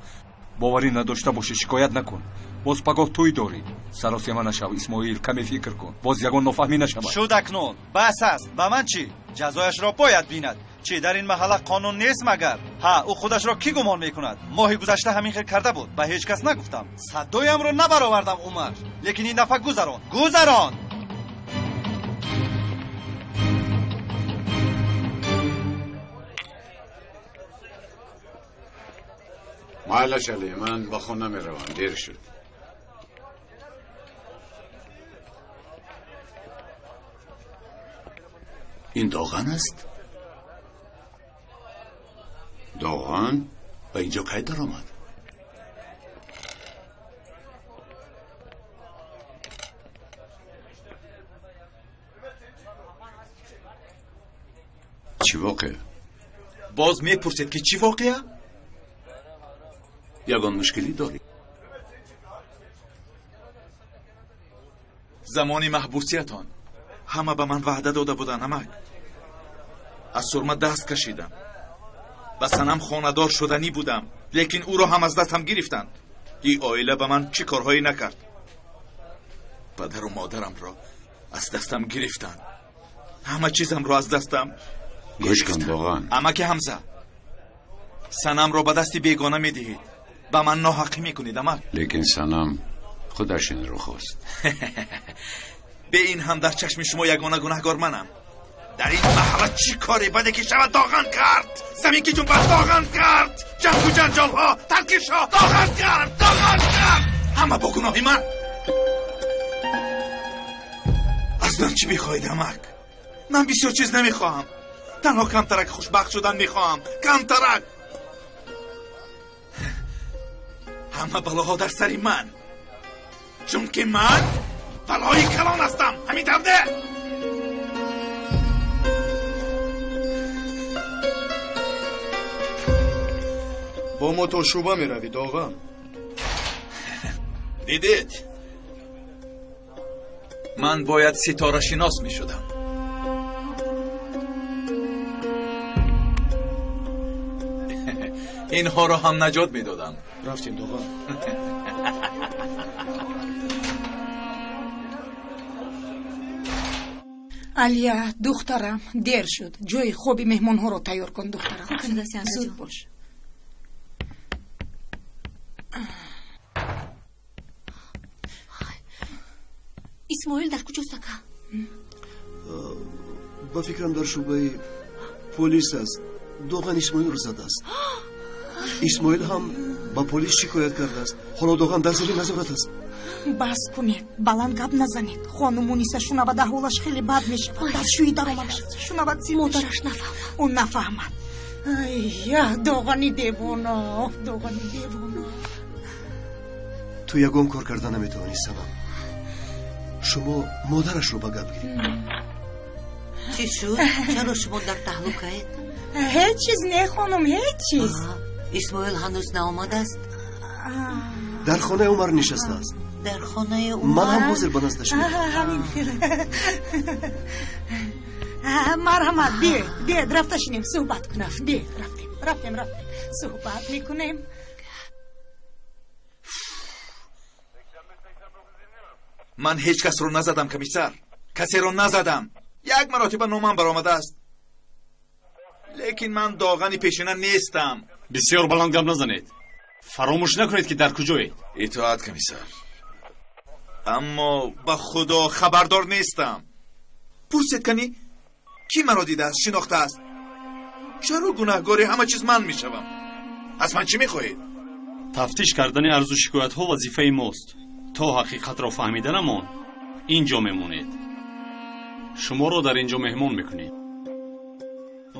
Боварӣ надошта бошӣ, шикоят накун. Боз пагоҳ тӯй дорӣ. Саросема нашав, Исмоил, каме фикр кун. Боз ягон нофаҳмӣ нашавад. Шуд акнун, бас аст. Ба ман чӣ? Ҷазояшро бояд бинад. Чӣ, дар ин маҳалла қонун нест магар? Ҳа, ӯ худашро кӣ гумон мекунад? Моҳи гузашта ҳамин хел карда буд. Ба ҳеҷ кас нагуфтам. Садоямро набаровардам, Умар. Лекин ин дафъа гузарон. Гузарон! Майлаш, Али, ман ба хона меравам, дер шуд. Ин Доған аст? Доған? Ба инҷо кай даромад? Чӣ воқеа? Боз мепурсед ки чӣ воқеа? Ягон мушкилӣ дорӣ? Замони маҳбусиятон ҳама ба ман ваъда дода буданд, амак. Аз сурма даст кашидам. Ба Санам хонадор шуданӣ будам, лекин ӯро ҳам аз дастам гирифтанд. Ин оила ба ман чӣ корҳое накард? Падару модарамро аз дастам гирифтанд. Ҳама чизамро аз дастам гӯш кун, Доған. Амаки Ҳамза, Санамро ба дасти бегона медиҳед. Ба ман ноҳақӣ мекунед, амак. Лекин Санам худаш инро хост. Бе ин ҳам дар чашми шумо ягона гунаҳгор манам. Дар ин маҳалла чӣ коре баде ки шавад Доған кард. Замин ки ҷунбад Доған кард. Ҷангу ҷанҷолҳо, таркишҳо Доған кард, Доған кард. Ҳама бо гуноҳи ман. Аз ман чӣ мехоҳед, амак? Ман бисёр чиз намехоҳам. Танҳо камтарак хушбахт шудан мехоҳам. Камтарак. Ҳама балоҳо дар сари ман. Чунки ман балои калон ҳастам. Ҳамин тавр. Бо мо то шӯъба меравӣ, Доған. Дидед? Ман бояд ситорашинос мешудам. Инҳоро ҳам наҷот медодам. Рафтем, Доған. Алия, духтарам, дер шуд. Ҷои хоби меҳмонҳоро тайёр кун, духтарам. Зуд бош. Исмоил дар куҷост, ака? Ба фикрам дар шӯъбаи полис аст. Доған Исмоилро задааст. Исмоил ҳам ба полис шикоят кардааст. Ҳоло Доған дар зери назорат аст. Бас кунед, баланд гап назанед. Хонум Муниса шунавад, аҳволаш хеле бад мешавад. Дастшӯӣ даромадааст. Шунавад сил модараш нафаҳмад. Ӯ нафаҳмад. Ай, Доғани девона, Доғани девона. Ту ягон кор карда наметавонӣ, Санам. Шумо модарашро ба гап гиред. Чӣ шуд? Чаро шумо дар таҳлукаед? Ҳеҷ чиз не, хонум, ҳеҷ чиз. Исмоил ҳанӯз наомадааст? Дар хонаи Умар нишастааст. Дар хонаи Умар? Ман ҳам ҳозир ба наздаш меравам. Ҳамин хел. Марҳамат, биёед, биёед, рафта шинем, суҳбат кунем. Биёед, рафтем, рафтем, рафтем. Суҳбат мекунем. Ман ҳеҷ касро назадам, комиссар. Касеро назадам. Як маротиба номам баромадааст. Лекин ман Доғани пешина нестам. Бисёр баланд гап назанед. Фаромӯш накунед, ки дар куҷоед. Итоат, комиссар. Аммо ба Худо хабардор нестам. Пурсед кани, кӣ маро дидааст, шинохтааст? Чаро гунаҳгори ҳама чиз ман мешавам? Аз ман чӣ мехоҳед? Тафтиш кардани арзу шикоятҳо вазифаи мост. То ҳақиқатро фаҳмиданамон ин ҷо мемонед. Шуморо дар ин ҷо меҳмон мекунем.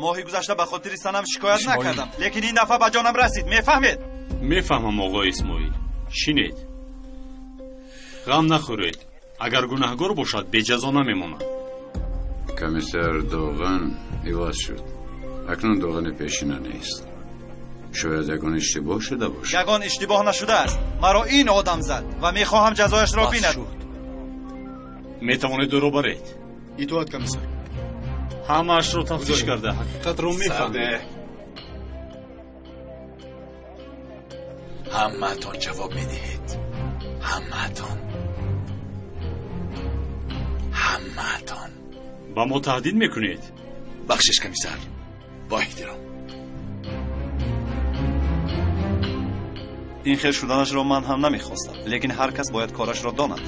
Моҳи гузашта ба хотири Санам шикоят накардам, лекин ин дафъа ба ҷонам расид. Мефаҳмед? Мефаҳмам, оғои Исмоил. Шинед. Ғам нахӯред. Агар гунаҳгор бошад, беҷазо намемонад. Комиссар Доған иваз шуд. Акнун Доғани пешина нест. Шояд ягон иштибоҳ шуда бошад. Ягон иштибоҳ нашудааст. Маро ин одам зад ва мехоҳам ҷазояшро бинад. Метавонед ӯро баред. Итоат, комиссар. Ҳамаашро тафтиш карда ҳақиқатро мефаҳмед. Ҳамаатон ҷавоб медиҳед. Ҳамаатон. Ҳамаатон. Ба мо таҳдид мекунед? Бахшиш, комиссар. Бо эҳтиром. Ин хел шуданашро ман ҳам намехостам, лекин ҳар кас бояд корашро донад.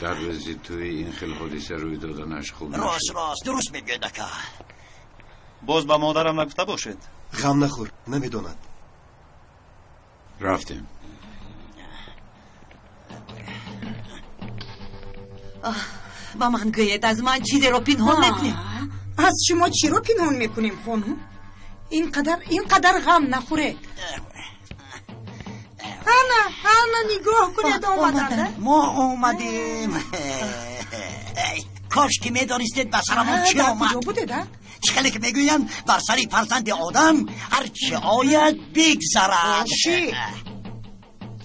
Дар рӯзи тӯи ин хел ҳодиса рӯй доданаш хуб рост, рост, дуруст мегӯяд, ака. Боз ба модарам нагуфта бошед. Ғам нахӯр, намедонад. Рафтем. Ба ман гӯед, аз ман чизеро пинҳон мекунед? Аз шумо чиро пинҳон мекунем, хонум? Ин қадар, ин қадар ғам нахӯред. Ана, ана, нигоҳ кунед, омаданд. Мо омадем. Кош ки медонистед ба сарамон чӣ омад. Куҷо будед, а? Чӣ хеле ки мегӯянд, бар сари фарзанди одам ҳар чӣ ояд бигзарад. Чӣ?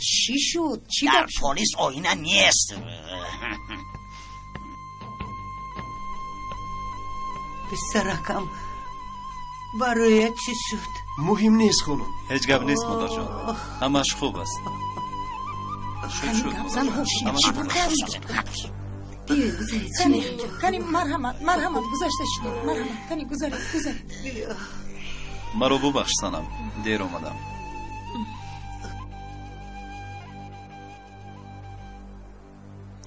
Чӣ шуд? Чӣ дар полис оина нест. Писаракам, бароят чӣ шуд? Муҳим нест, хонум. Ҳеҷ гап нест, модарҷон. Ҳамааш хуб аст. Шуд, шуд. Кани, кани, марҳамат, марҳамат, гузашта шинед. Марҳамат, кани, гузаред, гузаред. Маро бубахш, Санам, дер омадам.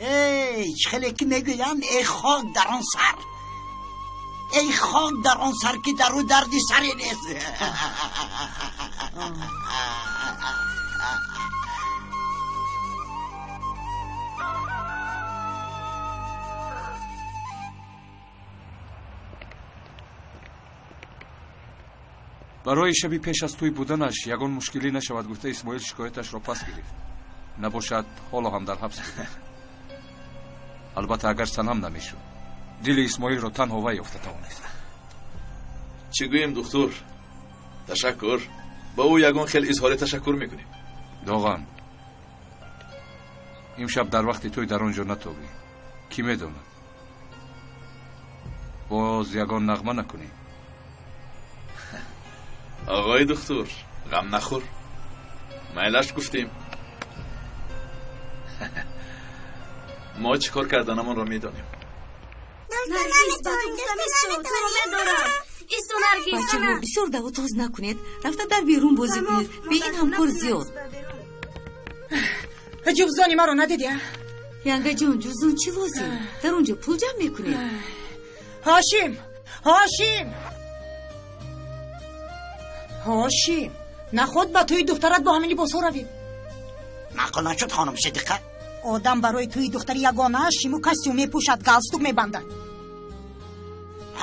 Эй, чӣ хеле ки мегӯянд, эй хок дар он сар. Эй хок дар он сар, ки дар ӯ дарди саре нест. Барои шаби пеш аз тӯй буданаш ягон мушкилӣ нашавад гуфта, Исмоил шикояташро пас гирифт. Набошад, ҳоло ҳам дар ҳабс буд. Албатта, агар Санам намешуд, дили Исмоилро танҳо вай ёфта тавонист. Чӣ гӯем, духтур? Ташаккур. Ба ӯ ягон хел изҳори ташаккур мекунем. Доған, имшаб дар вақти тӯй дар он ҷо натобӣ. Кӣ медонад, боз ягон нағма накунӣ. Оғои духтур, ғам нахӯр. Майлаш гуфтем. Мо чӣ кор карданамонро медонем. Бачаҳо, бисёр давотоз накунед, рафта дар берун бозӣ кунед. Бе ин ҳам кор зиёд. Ҷувзони маро надидӣ? Янгаҷон, ҷуздон чӣ лозим? Дар он ҷо пул ҷамъ мекунед. Ҳошим, Ҳошим! Ҳошим, наход ба тӯи духтарат бо ҳамин либосҳо равем. Маъқул нашуд, хонум Сидиқа. Одам барои тӯи духтари ягонааш шиму костюм мепӯшад, галстук мебандад.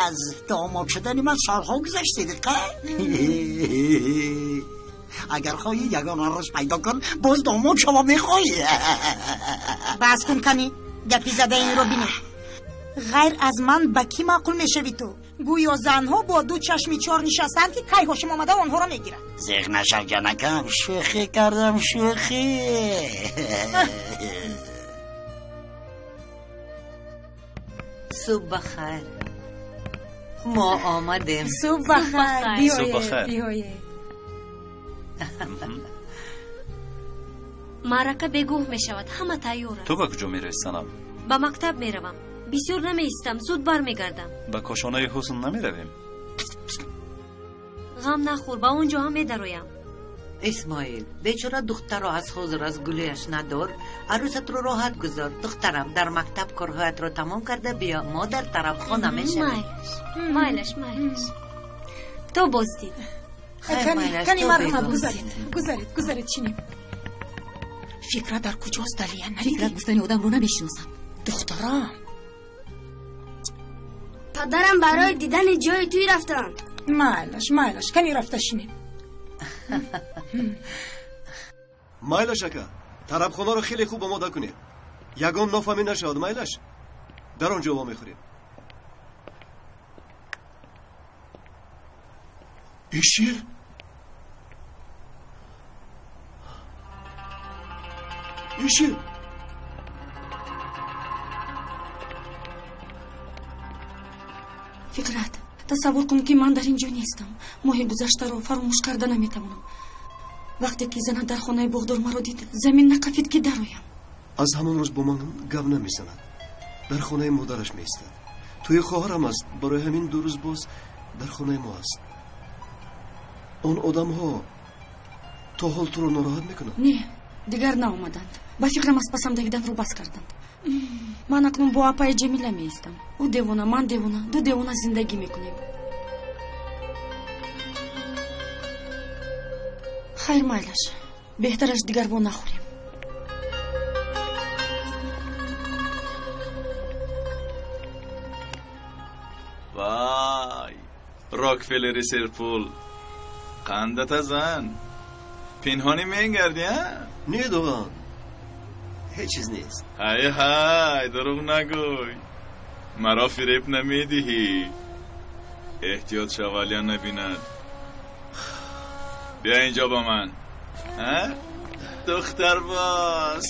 Аз домод шудани ман солҳо гузашт, Сидиқа. Агар хоҳӣ ягон арӯс пайдо кун, боз домод шава мехоҳӣ. Бас кун, кани гапи зада инро бинед. Ғайр аз ман ба кӣ маъқул мешавӣ ту? Гӯё занҳо бо ду чашми чор нишастанд, ки кай Ҳошим омада онҳоро мегирад. Зиқ нашав, ҷанакам, шӯхӣ кардам, шӯхӣ. Субҳ бахайр. Мо омадем. Субҳ бахайр. Биёед, биёед. Маърака бегоҳ мешавад, ҳама тайёр аст. Ту ба куҷо меравӣ, Санам? Ба мактаб меравам. Бисёр намеистам, зуд бармегардам. Ба кошонаи ҳусн намеравем? Ғам нахӯр, ба он ҷо ҳам медароям. Исмоил, бечора духтарро аз ҳозир аз гулӯяш надор. Арӯсатро роҳат гузор. Духтарам, дар мактаб корҳоятро тамом карда биё. Мо дар тарабхона мешавем. Майлаш, майлаш. То боздид. Кани марҳамат, гузаред, гузаред, гузаред, чинем. Фикра дар куҷост, Далия? Фикрат гуфтани одамро намешиносам. Духтарам. Падарам барои дидани ҷои тӯй рафтанд. Майлаш, майлаш, кани рафта шинем. Майлаш, ака, тарабхонаро хеле хуб омода кунед. Ягон нофаҳмӣ нашавад, майлаш. Дар он ҷо вомехӯрем. Ишир? Ишир? Фикрат, тасаввур кун, ки ман дар ин ҷо нестам. Моҳи гузаштаро фаромӯш карда наметавонам. Вақте ки занат дар хонаи боғдор маро дид, замин накафид, ки дароям. Аз ҳамон рӯз бо ман гап намезанад. Дар хонаи модараш меистад. Тӯи хоҳарам аст, барои ҳамин 2 рӯз боз дар хонаи мо аст. Он одамҳо то ҳол туро нороҳат мекунанд? Не, дигар наомаданд. Ба фикрам, аз пасам давиданро бас карданд. Ман акнун бо апаи Ҷамила меистам. Ӯ девона, ман девона, ду девона зиндагӣ мекунем. Хайр, майлаш, беҳтараш дигар во нахӯрем. Вай, Рокфеллери серпул, қандата зан, пинҳонӣ мегардӣ, а? Не, Доған, ҳеҷ чиз нест. Ҳай, ҳай, дурӯғ нагӯй, маро фиреб намедиҳӣ. Эҳтиёт шав, Алия набинад. Биё инҷо ба ман, а? Духтарбоз.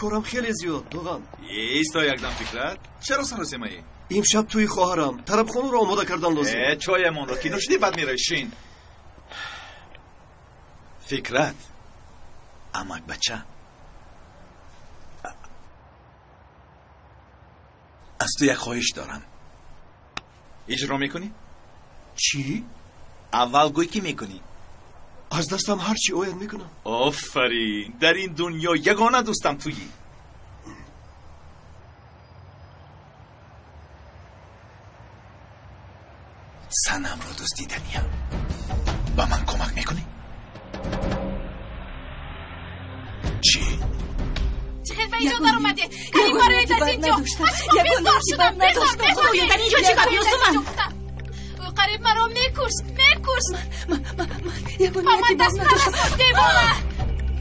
Корам хеле зиёд, Доған. Исто якдам, Фикрат. Чаро саросемаӣ? Имшаб тӯи хоҳарам. Тарабхонаро омода кардан лозим. Чоямонро ки нӯшидӣ, баъд меравӣ. Шин. Фикрат, амак бача, аз ту як хоҳиш дорам. Иҷро мекунӣ? Чӣ? Аввал гӯй, ки мекунӣ. Аз дастам ҳар чӣ ояд мекунам. Офарин, дар ин дунё ягона дӯстам туӣ. Санамро дуздиданиям. Ба ман кӯмак мекунӣ? Чӣ? Чӣ хел ба инҷо даромадед? Кани бароед аз инҷо. Аз шумо безор шудам, безор, безор. Худоё, дар инҷо чӣ кор, Юсуман? Ӯ қариб маро мекушт, мекушт. Ягон Ба ман нияти бад даст надоштам. нарасон, девона.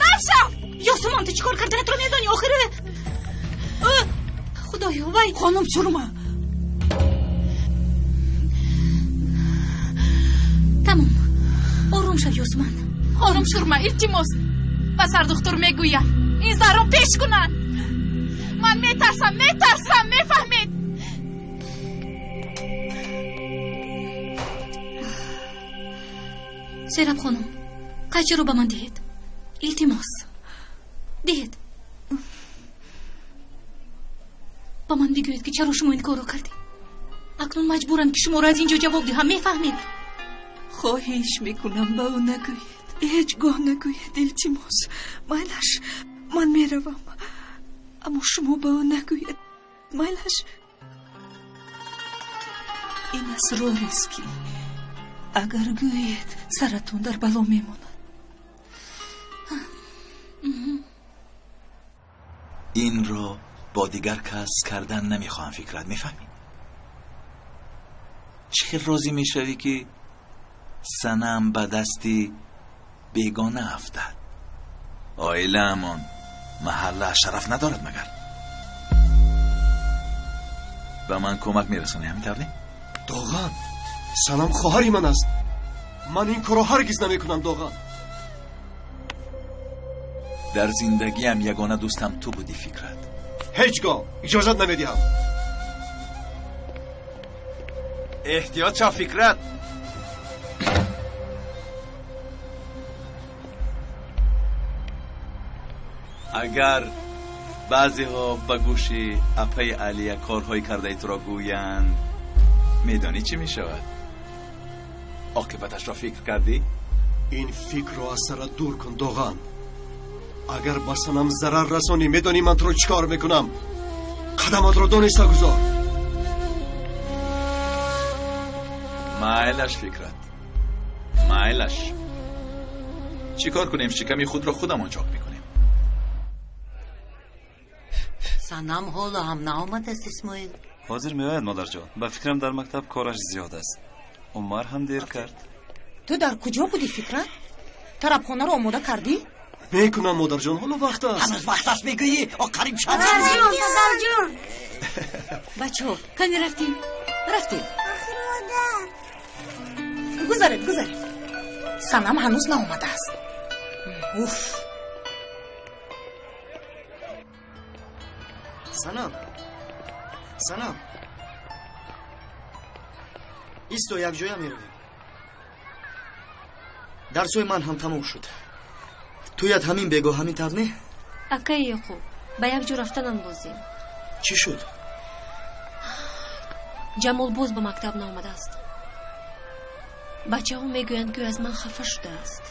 Нафшав! Юсуман, ту чӣ кор карданатро медонӣ? Охир Худоё, вай! Хонум Сурма, Нашав, Юсман. Хонум Шурма, илтимос, ба сардухтур мегӯям, ин зарро пеш кунанд. Ман метарсам, метарсам, мефаҳмед? Сераб хонум, қайчиро ба ман диҳед. Илтимос, диҳед. Ба ман бигӯед, ки чаро шумо ин корро кардед. Акнун маҷбурам, ки шуморо аз ин ҷо ҷавоб диҳам, мефаҳмед? Хоҳиш мекунам, ба ӯ нагӯед, ҳеҷ гоҳ нагӯед, илтимос. Майлаш, ман меравам, аммо шумо ба ӯ нагӯед. Майлаш, ин асрорест, ки агар гӯед, саратон дар бало мемонад. Инро бо дигар кас кардан намехоҳам, Фикрат, мефаҳмӣ? Чӣ хел розӣ мешавӣ, ки Санам ба дасти бегона афтад? Оилаамон, маҳалла шараф надорад магар? Ба ман кӯмак мерасонӣ, ҳамин тавр не? Доған, Санам хоҳари ман аст. Ман ин корро ҳаргиз намекунам, Доған. Дар зиндагиам ягона дӯстам ту будӣ, Фикрат. Ҳеҷ гоҳ иҷозат намедиҳам. Эҳтиёт шав, Фикрат. Агар баъзеҳо ба гӯши апаи Алия корҳои кардаи туро гӯянд, медонӣ чӣ мешавад? Оқибаташро фикр кардӣ? Ин фикрро аз сарат дур кун, Доған. Агар ба Санам зарар расонӣ, медонӣ ман туро чӣ кор мекунам? Қадаматро дониста гузор. Майлаш, Фикрат, майлаш. Чӣ кор кунем? Шиками худро худамон чок мекунем. Санам ҳоло ҳам наомадааст, Исмоил? Ҳозир меояд, модарҷон. Ба фикрам, дар мактаб кораш зиёд аст. Умар ҳам дер кард. Ту дар куҷо будӣ, Фикрат? Тарабхонаро омода кардӣ? Мекунам, модарҷон, ҳоло вақт аст. Ҳанӯз вақт аст мегӯӣ? О, қариб шаб. Падарҷон, падарҷон. Бачаҳо, кани рафтем, рафтем. Гузаред, гузаред. Санам ҳанӯз наомадааст. Уф. Санам, Санам, исто, якҷоя меравем. Дарсҳои ман ҳам тамом шуд. Туят ҳамин бегоҳ, ҳамин тавр не? Акаи Ёқуб, ба як ҷо рафтанам лозим. Чӣ шуд? Ҷамол боз ба мактаб наомадааст. Бачаҳо мегӯянд, ки ӯ аз ман хафа шудааст.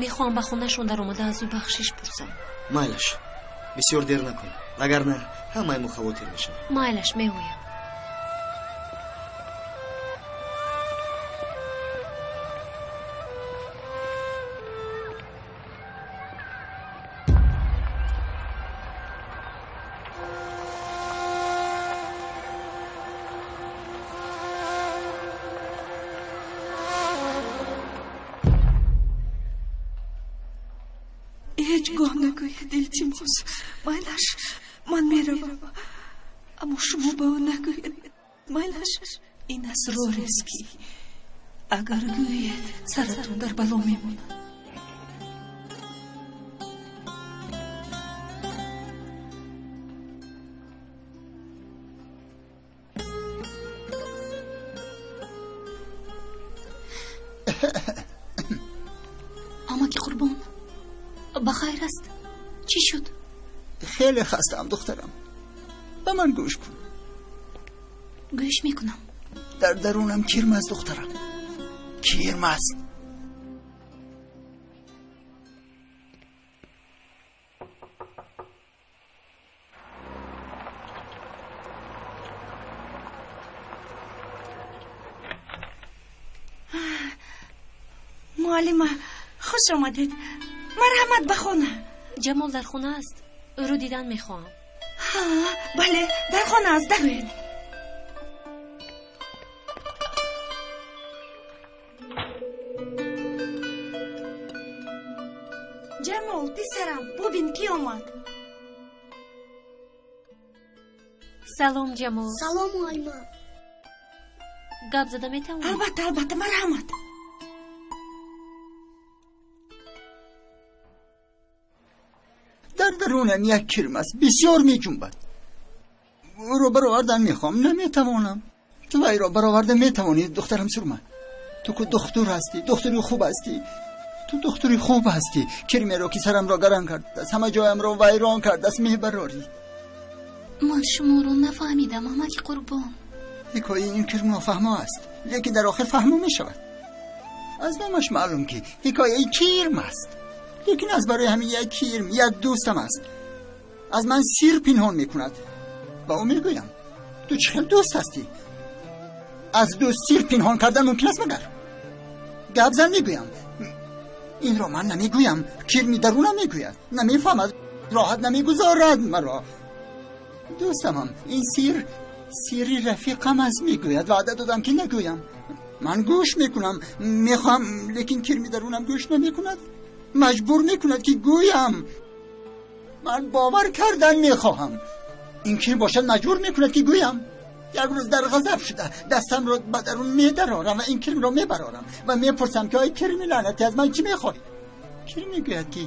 Мехоҳам ба хонашон даромада аз ӯ бахшиш пурсам. Майлаш, бисёр дер накун, вагарна ҳамаи мо хавотир мешавем. Майлаш, меоям. Ҳеҷ гоҳ нагӯед, илтимос. Майлаш, ман меравам, аммо шумо ба ӯ нагӯед. Майлаш, ин асрорест, ки агар гӯед, саратон дар бало мемонад. Амаки Қурбон, ба хайр аст? Чӣ шуд? Хеле хастаам, духтарам. Ба ман гӯш кун. Гӯш мекунам. Дар дарунам кирм аст, духтарам, кирм аст. Муаллима, хуш омадед. Марҳамат ба хона. Ҷамол дар хона аст? Ӯро дидан мехоҳам. Ҳа, бале, дар хона аст, дароед. Ҷамол, писарам, бубин, кӣ омад. Салом, Ҷамол. Салом, муаллима. Гап зада метавонӣ? Албатта, албатта, марҳамат. Дарунам як кирм аст, бисёр меҷунбад. Ӯро баровардан мехоҳам, наметавонам. Ту вайро бароварда метавонӣ, духтарам Сурма. Ту ку духтур ҳастӣ, духтури хуб ҳастӣ. Ту духтури хуб ҳастӣ. Кирмеро ки сарамро гарон кардааст, ҳама ҷоямро вайрон кардааст, мебарорӣ. Ман шуморо нафаҳмидам, амаки Қурбон. Ҳикояи ин кирм нофаҳмо аст, лекин дар охир фаҳмо мешавад. Аз номаш маълум ки ҳикояи кирм аст, лекин аз барои ҳамин як кирм як дӯстам аст, аз ман сир пинҳон мекунад. Ба ӯ мегӯям: ту чӣ хел дӯст ҳастӣ? Аз дӯст сир пинҳон кардан мумкин аст магар? Гап зан мегӯям. Инро ман намегӯям, кирми дарунам мегӯяд. Намефаҳмад, роҳат намегузорад маро. Дӯстамам, ин сир сири рафиқам аст мегӯяд. Ваъда додам ки нагӯям. Ман гӯш мекунам, мехоҳам, лекин кирми дарунам гӯш намекунад. Маҷбур мекунад ки гӯям. Ман бовар кардан мехоҳам. Ин кирм бошад маҷбур мекунад ки гӯям. Як рӯз дар ғазаб шуда дастамро ба дарун медарорам ва ин кирмро мебарорам ва мепурсам ки ой кирми лаънатӣ, аз ман чӣ мехоҳӣ? Кирм мегӯяд ки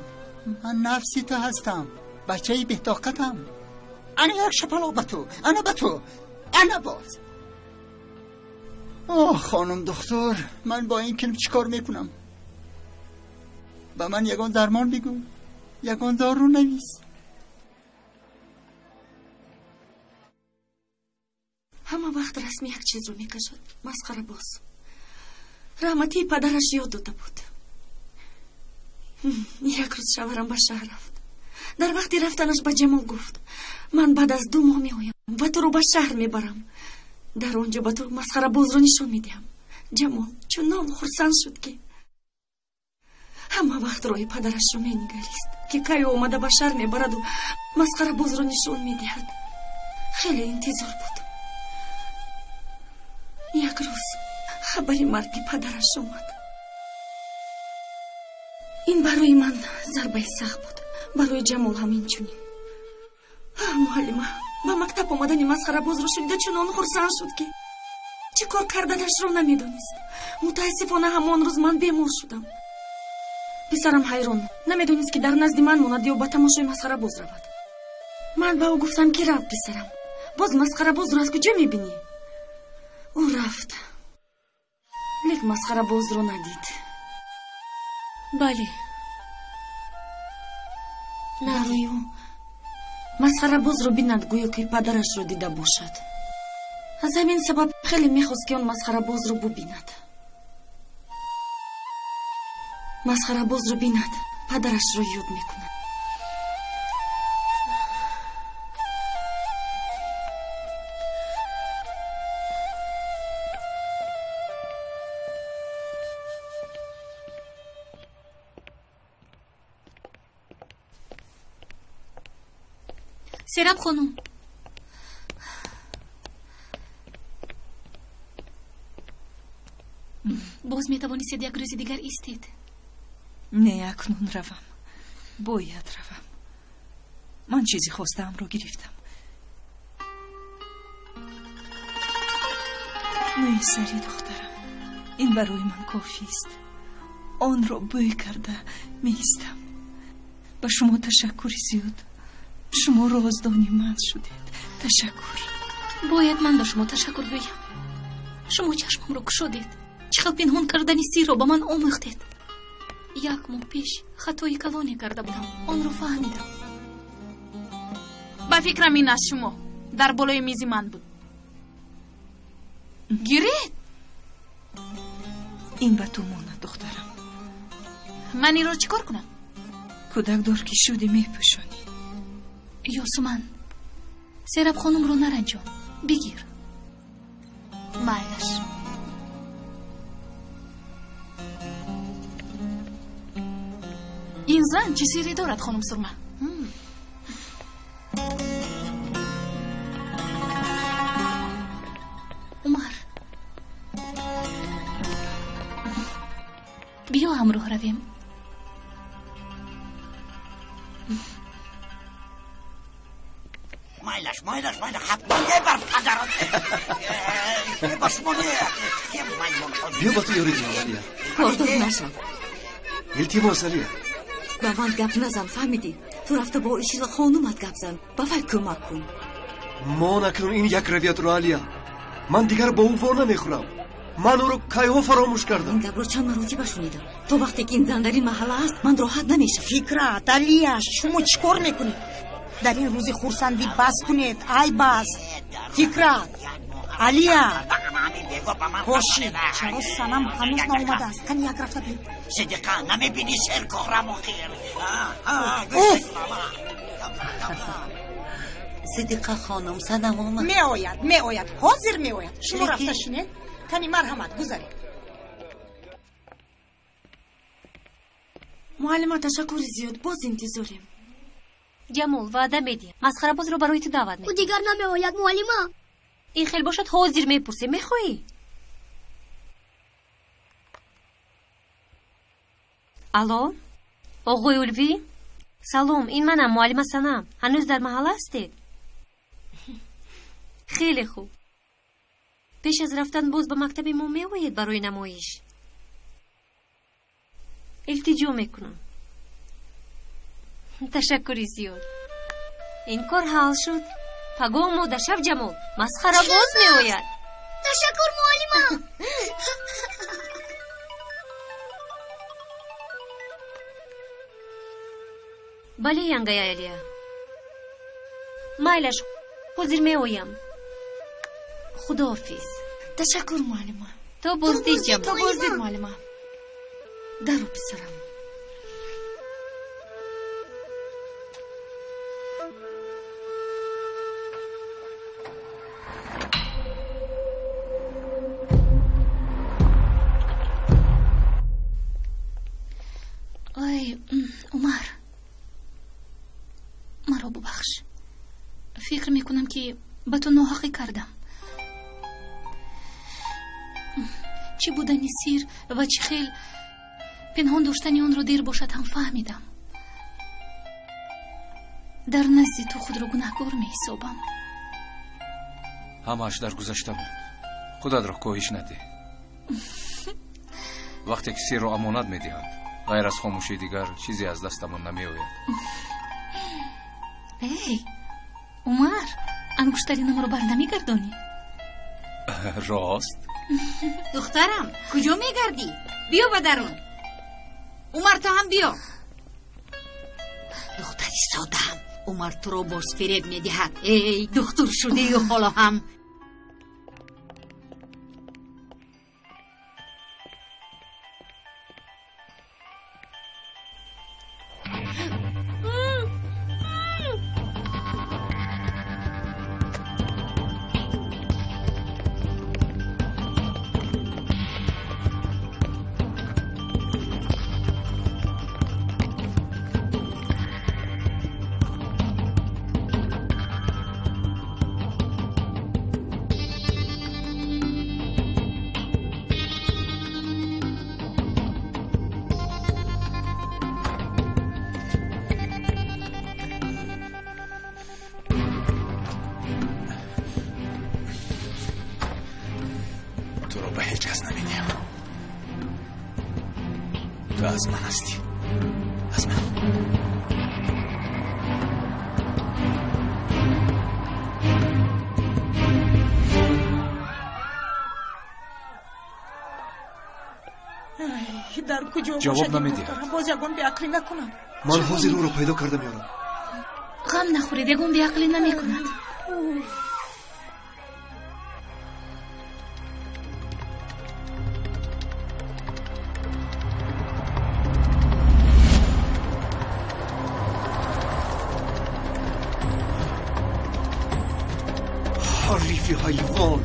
ман нафси ту ҳастам, бачаи бетоқатам. Ана як шапалоқ ба ту, ана ба ту, ана боз. Оҳ, хонум духтур, ман бо ин кирм чӣ кор мекунам? Ба ман ягон дармон бигӯ, ягон дору навис. Ҳама вақт расми як чизро мекашад, масхарабоз. Раҳматии падараш ёд дода буд. Як рӯз шавҳарам ба шаҳр рафт. Дар вақти рафтанаш ба Ҷамол гуфт: ман баъд аз 2 моҳ меоям ва туро ба шаҳр мебарам. Дар он ҷо ба ту масхарабозро нишон медиҳам. Ҷамол чунон хурсанд шуд ки ҳама вақт роҳи падарашро менигарист, ки кай омада ба шаҳр мебараду масхарабозро нишон медиҳад. Хеле интизор буд. Як рӯз хабари марги падараш омад. Ин барои ман зарбаи сахт буд, барои Ҷамол ҳам инчунин. Муаллима ба мактаб омадани масхарабозро шунида чунон хурсанд шуд ки чӣ кор карданашро намедонист. Мутаассифона ҳамон рӯз ман бемор шудам. Писарам ҳайрон, намедонист ки дар назди ман монад ё ба тамошои масхарабоз равад. Ман ба ӯ гуфтам ки рав писарам, боз масхарабозро аз куҷо мебинӣ? Ӯ рафт, лек масхарабозро надид. Бале, барои ӯ масхарабозро бинад гӯё ки падарашро дида бошад. Аз ҳамин сабаб хеле мехост ки он масхарабозро бубинад. Масхарабозро бинад, падарашро ёд мекунад. Сераб хонум, боз метавонистед як рӯзи дигар истед. Не, акнун равам, бояд равам. Ман чизи хостаамро гирифтам. Мӯи сари духтарам, ин барои ман кофист. Онро бӯй карда меистам. Ба шумо ташаккури зиёд. Шумо роздони ман шудед. Ташаккур. Бояд ман ба шумо ташаккур гӯям. Шумо чашмамро кушодед. Чӣ хел пинҳон кардани сирро ба ман омӯхтед. Як моҳ пеш хатои калоне карда будам. Онро фаҳмидам. Ба фикрам ин аз шумо дар болои мизи ман буд. Гиред. Ин ба ту монад, духтарам. Ман инро чӣ кор кунам? Кӯдакдор ки шудӣ мепӯшонӣ. Ёсуман, Сераб хонумро наранҷон, бигир. Майлаш. Ин зан чӣ сирре дорад, хонум Сурма? Умар, биё ҳамроҳ равем. Майлаш, майлаш, майлаш, ҳатман бар падарат. Ба шумо не. Биё ба ту ёрӣ диҳам, Алия. Кордор нашав. Илтимос, Алия. Ба ман гап назан, фаҳмидӣ? Ту рафта бо Ишила хонумат гап зан, ба вай кӯмак кун. Мон акнун ин як равиятро, Алия. Ман дигар бо ӯ во намехӯрам. Ман ӯро кайҳо фаромӯш кардам. Ин гапро чанд маротиба шунидам. То вақте ки ин зан дар ин маҳалла аст, ман роҳат намешавам. Фикрат, Алия, шумо чӣ кор мекунед? Дар ин рӯзи хурсандӣ бас кунед, айб аст. Фикрат, Алия, ҳоши, чаро Санам ҳанӯз наомадааст? Кани як рафта бин. Сидиқа, намебинӣ серкорам охир. Уф! Сидиқа хонум, Санам омад. Меояд, меояд, ҳозир меояд. Шумо рафта шинед. Кани марҳамат, гузаред. Муаллима, ташаккури зиёд, боз интизорем. Ҷамол, ваъда медиҳам, масхарабозро барои ту даъват Ӯ дигар намеояд, муаллима. Ин хел бошад, ҳозир мепурсем. Мехоҳӣ? Алло, оғои Улвӣ? Салом, ин манам, муаллима Санам. Ҳанӯз дар маҳалла ҳастед? Хеле хуб. Пеш аз рафтан боз ба мактаби мо меоед барои намоиш? Илтиҷо мекунам. Ташаккури зиёд. Ин кор ҳал шуд. Пагоҳ омода шав, Ҷамол, масхарабоз меояд. Ташаккур, муаллима. Бале, янгая Алия. Майлаш, ҳозир меоям. Худоҳофиз. Ташаккур, муаллима. То боздид, Ҷамол. То боздид, муаллима. Даро, писарам. Ой, Умар, маро бубахш. Фикр мекунам, ки ба ту ноҳақӣ кардам. Чӣ будани сир ва чӣ хел пинҳон доштани онро дер бошад ҳам фаҳмидам. Дар назди ту худро гунаҳкор меҳисобам. Ҳамааш дар гузашта буд. Худатро коҳиш надеҳ. Вақте ки сирро амонат медиҳанд, ғайр аз хомӯшии дигар чизе аз дастамон намеояд. Эй, Умар, ангуштаринамро бар намегардонӣ? Рост. Духтарам, куҷо мегардӣ? Биё ба дарун. Умар, ту ҳам биё. Духтари содаам, Умар туро боз фиреб медиҳад. Эй, духтур шудию ҳоло ҳам. Туро ба ҳеҷ кас намедиҳам. Ту аз ман ҳастӣ, аз ман. Дар куҷо Ҷавоб намедиҳад. Боз ягон беақлӣ накунад. Ман ҳозир ӯро пайдо карда меорам. Ғам нахӯред, ягон беақлӣ намекунад. Ҳарифи ҳайвон!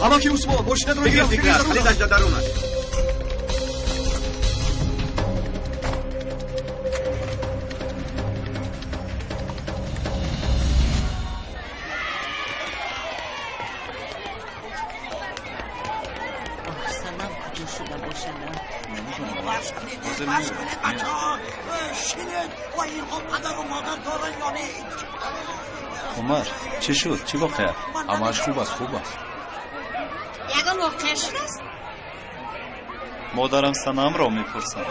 Амаки Усмон, мошинатро Бигир, Фикрат, калидаш дар дарун аст. Санам куҷо шуда бошад? Бас кунед, бас кунед, бачаҳо. Шинед. Ва инҳо падару модар доранд ё не? Умар, чӣ шуд? Чӣ воқеа? Ҳамааш хуб аст, хуб аст. Ягон воқеа шудааст? Модарам Санамро мепурсанд.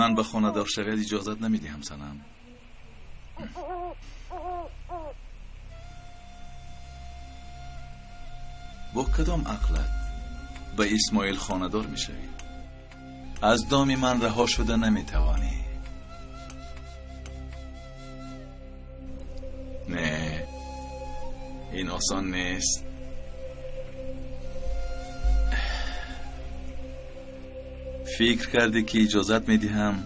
Ман ба хонадор шавият иҷозат намедиҳам, Санам. Бо кадом ақлат ба Исмоил хонадор мешавӣ? Аз доми ман раҳо шуда наметавонӣ. Не, ин осон нест. Фикр кардӣ ки иҷозат медиҳам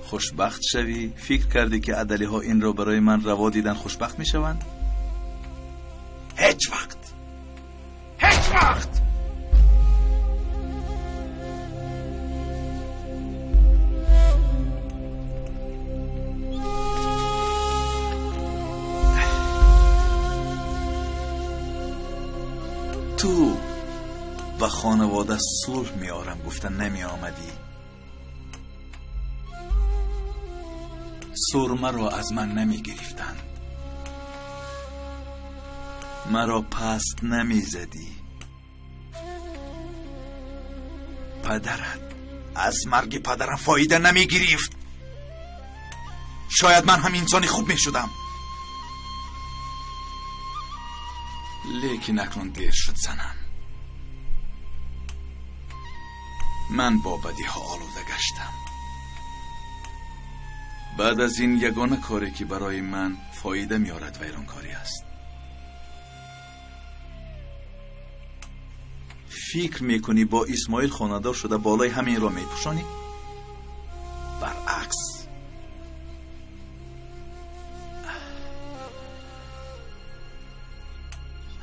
хушбахт шавӣ? Фикр кардӣ ки адалиҳо инро барои ман раво дидан хушбахт мешаванд? Ҳеҷ вақт, ҳеҷ вақт. Ту ба хонавода сулҳ меорам гуфта намеомадӣ. Сурмаро аз ман намегирифтанд, маро паст намезадӣ. Падарат аз марги падарам фоида намегирифт. Шояд ман ҳам инсони хуб мешудам, лекин акнун дер шуд, Санам. Ман бо бадиҳо олуда гаштам. Баъд аз ин ягона коре ки барои ман фоида меорад вайронкорӣ аст. Фикр мекунӣ бо Исмоил хонадор шуда болои ҳаминро мепӯшонӣ? Баръакс,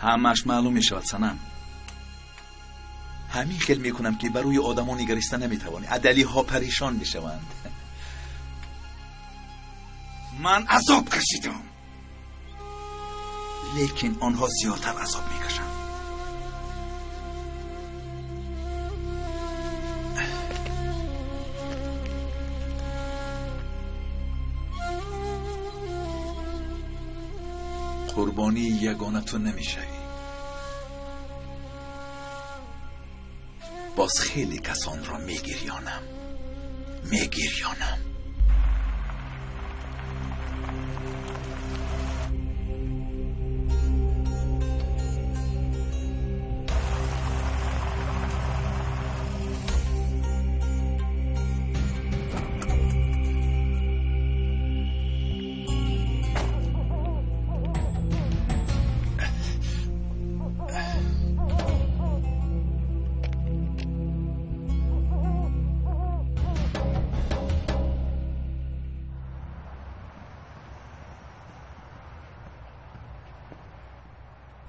ҳамааш маълум мешавад, Санам. Ҳамин хел мекунам ки ба рӯи одамо нигариста наметавонӣ. Адалиҳо паришон мешаванд. Ман азоб кашидам, лекин онҳо зиёдтар азоб мекашанд. Қурбонии ягона ту намешавӣ. Боз хеле касонро мегирёнам, мегирёнам.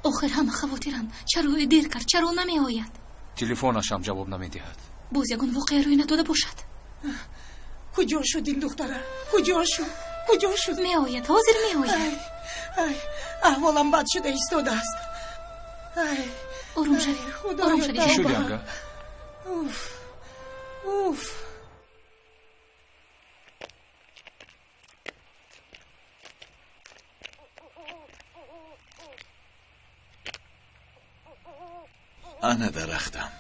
Охир ҳама хавотиранд. Чаро ӯ дер кард? Чаро намеояд? Телефонашам ҷавоб намедиҳад. Боз ягон воқеа рӯй надода бошад. Куҷо шуд ин духтара? Куҷо шуд? Куҷо шуд? Меояд, ҳозир меояд. Ай, аҳволам бад шуда истодааст. Ай, ором шавед, ором шавед. Чӣ шуд, янга? Уф, уф. Ана дарахтам.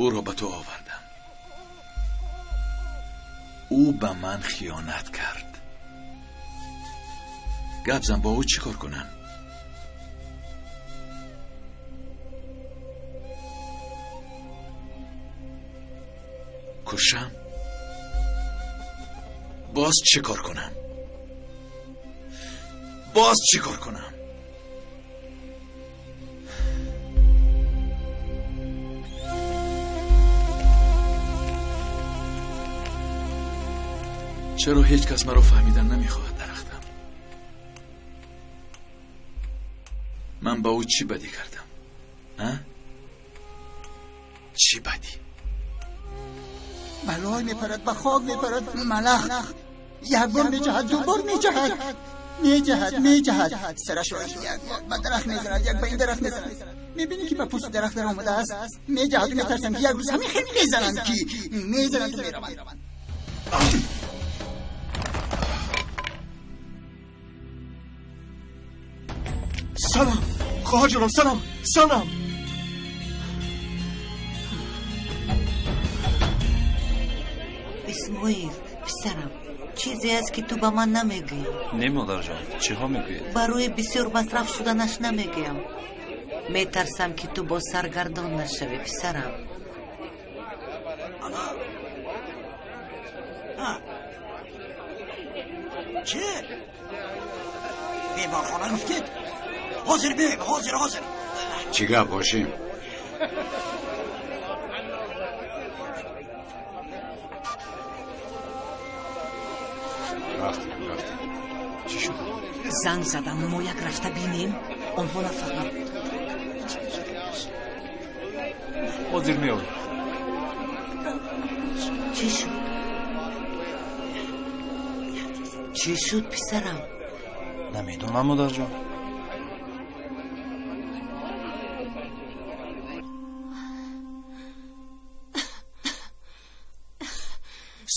Ӯро ба ту овардам. Ӯ ба ман хиёнат кард. Гап зан, бо ӯ чӣ кор кунам? Кушам? Боз чӣ кор кунам? Боз чӣ кор кунам? Чаро ҳеҷ кас маро фаҳмидан намехоҳад, дарахтам? Ман ба ӯ чӣ бадӣ кардам? А? Чӣ бадӣ? Балой мепарад, ба хок мепарад, малах. Як бор меҷаҳад, ду бор меҷаҳад. Меҷаҳад, меҷаҳад. Сарашро як бор ба дарахт мезанад, як ба ин дарахт мезанад. Мебинӣ ки ба пӯсти дарахт даромадааст. Меҷаҳаду метарсам ки як рӯз ҳамин хел мезананд ки мезананду мераванд. Санам, хоҳарҷонам, санам, санам. Исмоил, писарам, чизе аст, ки ту ба ман намегӯӣ. Не, модарҷон, чиҳо мегӯед? Барои бисёр масраф шуданаш намегӯям. Метарсам, ки ту боз саргардон нашавӣ, писарам. Ана. Чӣ? Беморхона гуфтед? Ҳозир биёем, ҳозир, ҳозир. Чӣ гап, Ҳошим? Рафтем, рафтем. Чӣ шуд? Занг задам, мо як рафта бинем, онҳо нафаҳманд. Ҳозир меоем. Чӣ шуд? Чӣ шуд, писарам? Намедонам, модарҷон.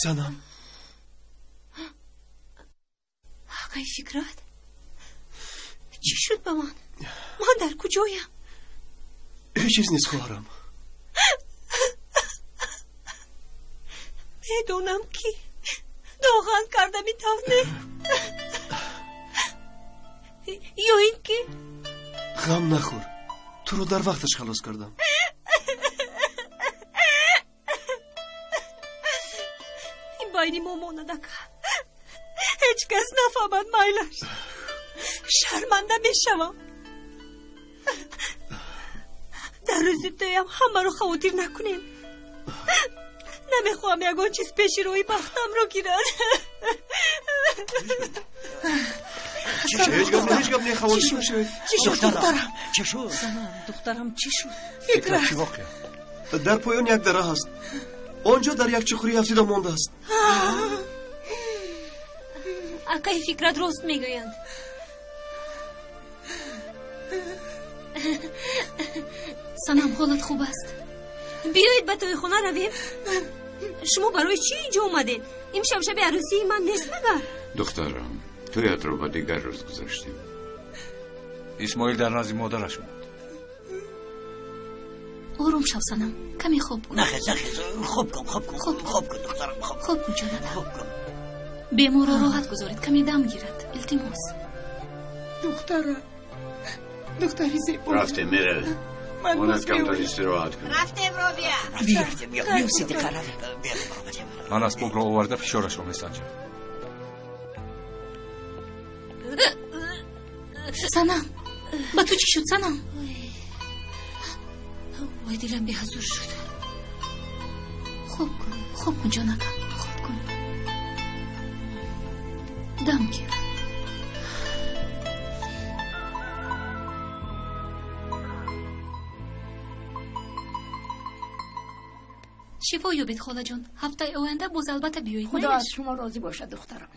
Санам. Акай Фикрат, чӣ шуд ба ман? Ман дар куҷоям? Ҳеҷ чиз нест, хоҳарам. Медонам, ки доған карда метавонӣ. Ё ин ки ғам нахӯр, туро дар вақташ халос кардам. Ин байни мо монад, ака. Ҳеҷ кас нафаҳмад, майлаш. Шарманда мешавам. Дар рӯзи тӯям ҳамаро хавотир накунем. Намехоҳам ягон чиз пеши роҳи бахтамро гирад. Ҳеҷ гап не, ҳеҷ гап не, хавотир нашавед. Чӣ шуд, духтарам? Чӣ шуд? Санам, духтарам, чӣ шуд? Фикрат, чӣ воқеа? Дар поён як дара ҳаст. Он ҷо дар як чуқурӣ афтида мондааст. Акаи Фикрат рост мегӯянд. Санам, ҳолат хуб аст? Биёед ба тӯйхона равем. Шумо барои чӣ инҷо омадед? Имшаб шаби арӯсии ман нест магар? Духтарам, тӯятро ба дигар рӯз гузоштем. Исмоил дар назди модараш монд. Ором шав, Санам, каме хоб кун. Нахез, нахез, хоб кун, хоб кун, хоб кун, духтарам, хоб. Хоб кун, ҷонакам. Хоб кун. Беморро роҳат гузоред, каме дам гирад. Илтимос. Духтарам, духтари зебо. Рафтем, меравем. Монад камтар истироҳат кун. Рафтем, Робия. Рафтем, биё, Сидиқа, равем. Ман асбобро оварда фишорашро месанҷам. Санам, ба ту чӣ шуд, Санам? Вой, дилам беҳазур шуд. Хоб кун, хоб кун, ҷонакам, хоб кун. Дам гир. Шифо ёбед, холаҷон. Ҳафтаи оянда боз албатта биёед. Худо аз шумо розӣ бошад, духтарам.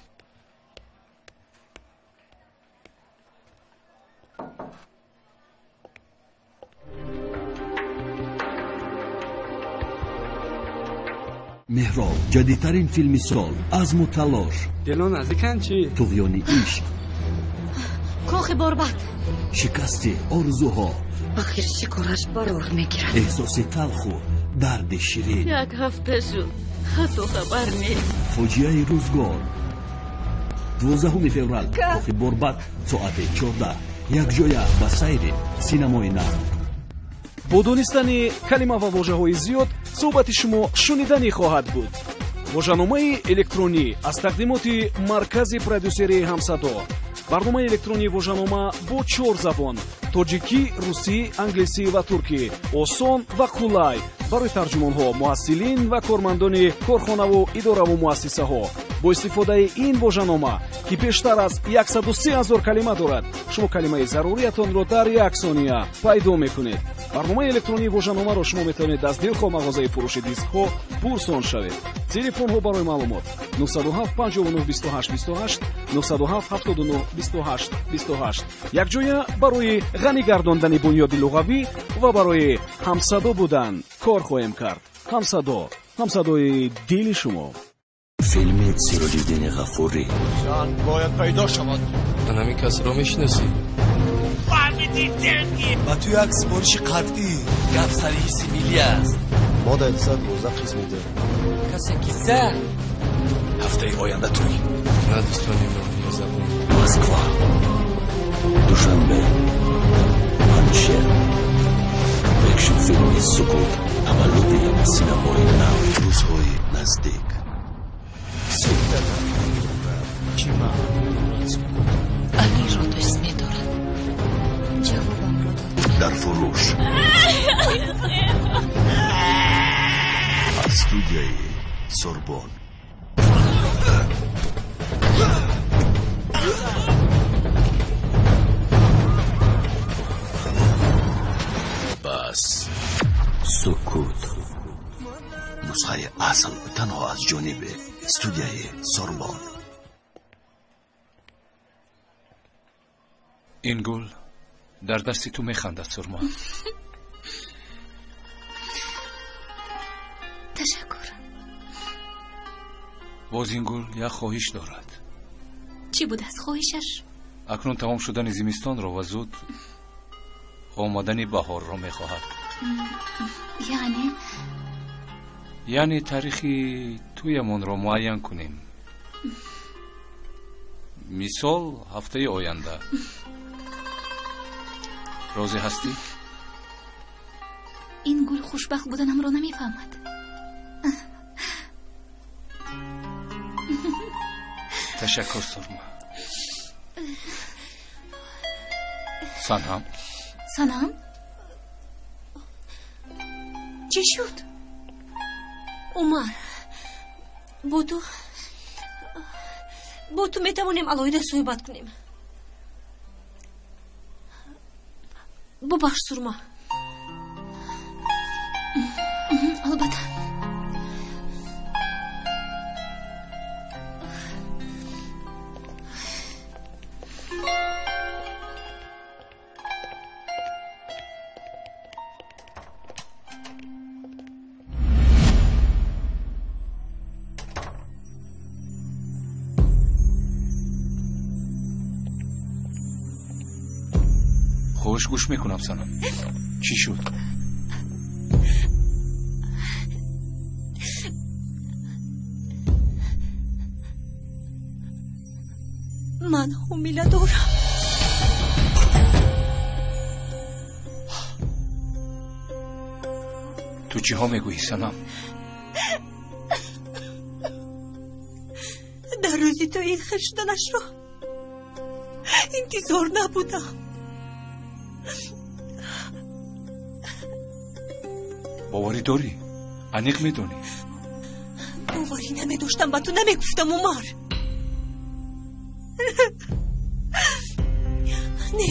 Меҳроб, ҷадидтарин филми сол, азму талош, Дило наздиканд чӣ? Туғёни ишқ, Кохи борбад, шикасти орзуҳо, Ахир шикораш барор мегирад. Эҳсоси талху дарди ширин. Як ҳафта шуд, ҳатто хабар нест. Фоҷиаи рӯзгор. 12 феврал, Кохи борбад, соати 14, якҷоя ба сайри синамои нав. Бо донистани калима ва вожаҳои зиёд суҳбати шумо шуниданӣ хоҳад буд. Вожаномаи электронӣ аз тақдимоти маркази продюсерии Ҳамсадо. Барномаи электронии вожанома бо чор забон: тоҷикӣ, русӣ, англисӣ ва туркӣ, осон ва қулай барои тарҷумонҳо, муҳассилин ва кормандони корхонаву идораву муассисаҳо. Бо истифодаи ин вожанома, ки бештар аз 103 ҳазор калима дорад, шумо калимаи заруриятонро дар як сония пайдо мекунед. Барномаи электронии вожаномаро шумо метавонед аз дилхоҳ мағозаи фурӯши дискҳо пурсон шавед. Телефонҳо барои маълумот: 907 59 28 28, 907 79 28 28. Якҷоя барои ғанӣ гардондани бунёди луғавӣ ва барои ҳамсадо будан кор хоҳем кард. Ҳамсадо, ҳамсадои дили шумо. Филми Сироҷиддини Ғафурӣ. Зан бояд пайдо шавад. Ман ҳамин касро мешиносӣ? Фаҳмидӣ, Телки? Ба ту як супориши қатъӣ. Гап сари ҳисси миллӣ аст. Мо дар 111 қисм медиҳем. Касе ки зад, Ҳафтаи оянда тӯй. На дӯстони мо забон. Москва, Душанбе, Панҷшер. Экшн филми Сукут, таваллуди синамои нав, рӯзҳои наздик. Чӣ маъно дорад сукут? Алиро дӯст медорад. Ҷавобамро дод. Дар фурӯш аз студияи Сорбон. Бас Сукут, нусхаи асл танҳо аз ҷониби студияи Сорбон. Ин гул дар дасти ту механдад, Сурма. Ташаккур. Боз ин гул як хоҳиш дорад. Чӣ будааст хоҳишаш? Акнун тамом шудани зимистонро ва зуд омадани баҳорро мехоҳад. Яъне? Яъне таърихи тӯямонро муайян кунем. Мисол, ҳафтаи оянда. Розӣ ҳастӣ? Ин гул хушбахт буданамро намефаҳмад. Ташаккур, Сурма. Санам? Санам? Чӣ шуд? Умар, бо ту метавонем алоҳида суҳбат кунем. Бубахш, Сурма. Албатта. Хуш, гӯш мекунам, Санам. Чӣ шуд? Ман ҳомила дорам. Ту чиҳо мегӯӣ, Санам? Дар рӯзи ту ин хел шуданашро интизор набудам. Боварӣ дорӣ? Аниқ медонӣ? Боварӣ намедоштам, ба ту намегуфтам, Умар. Не.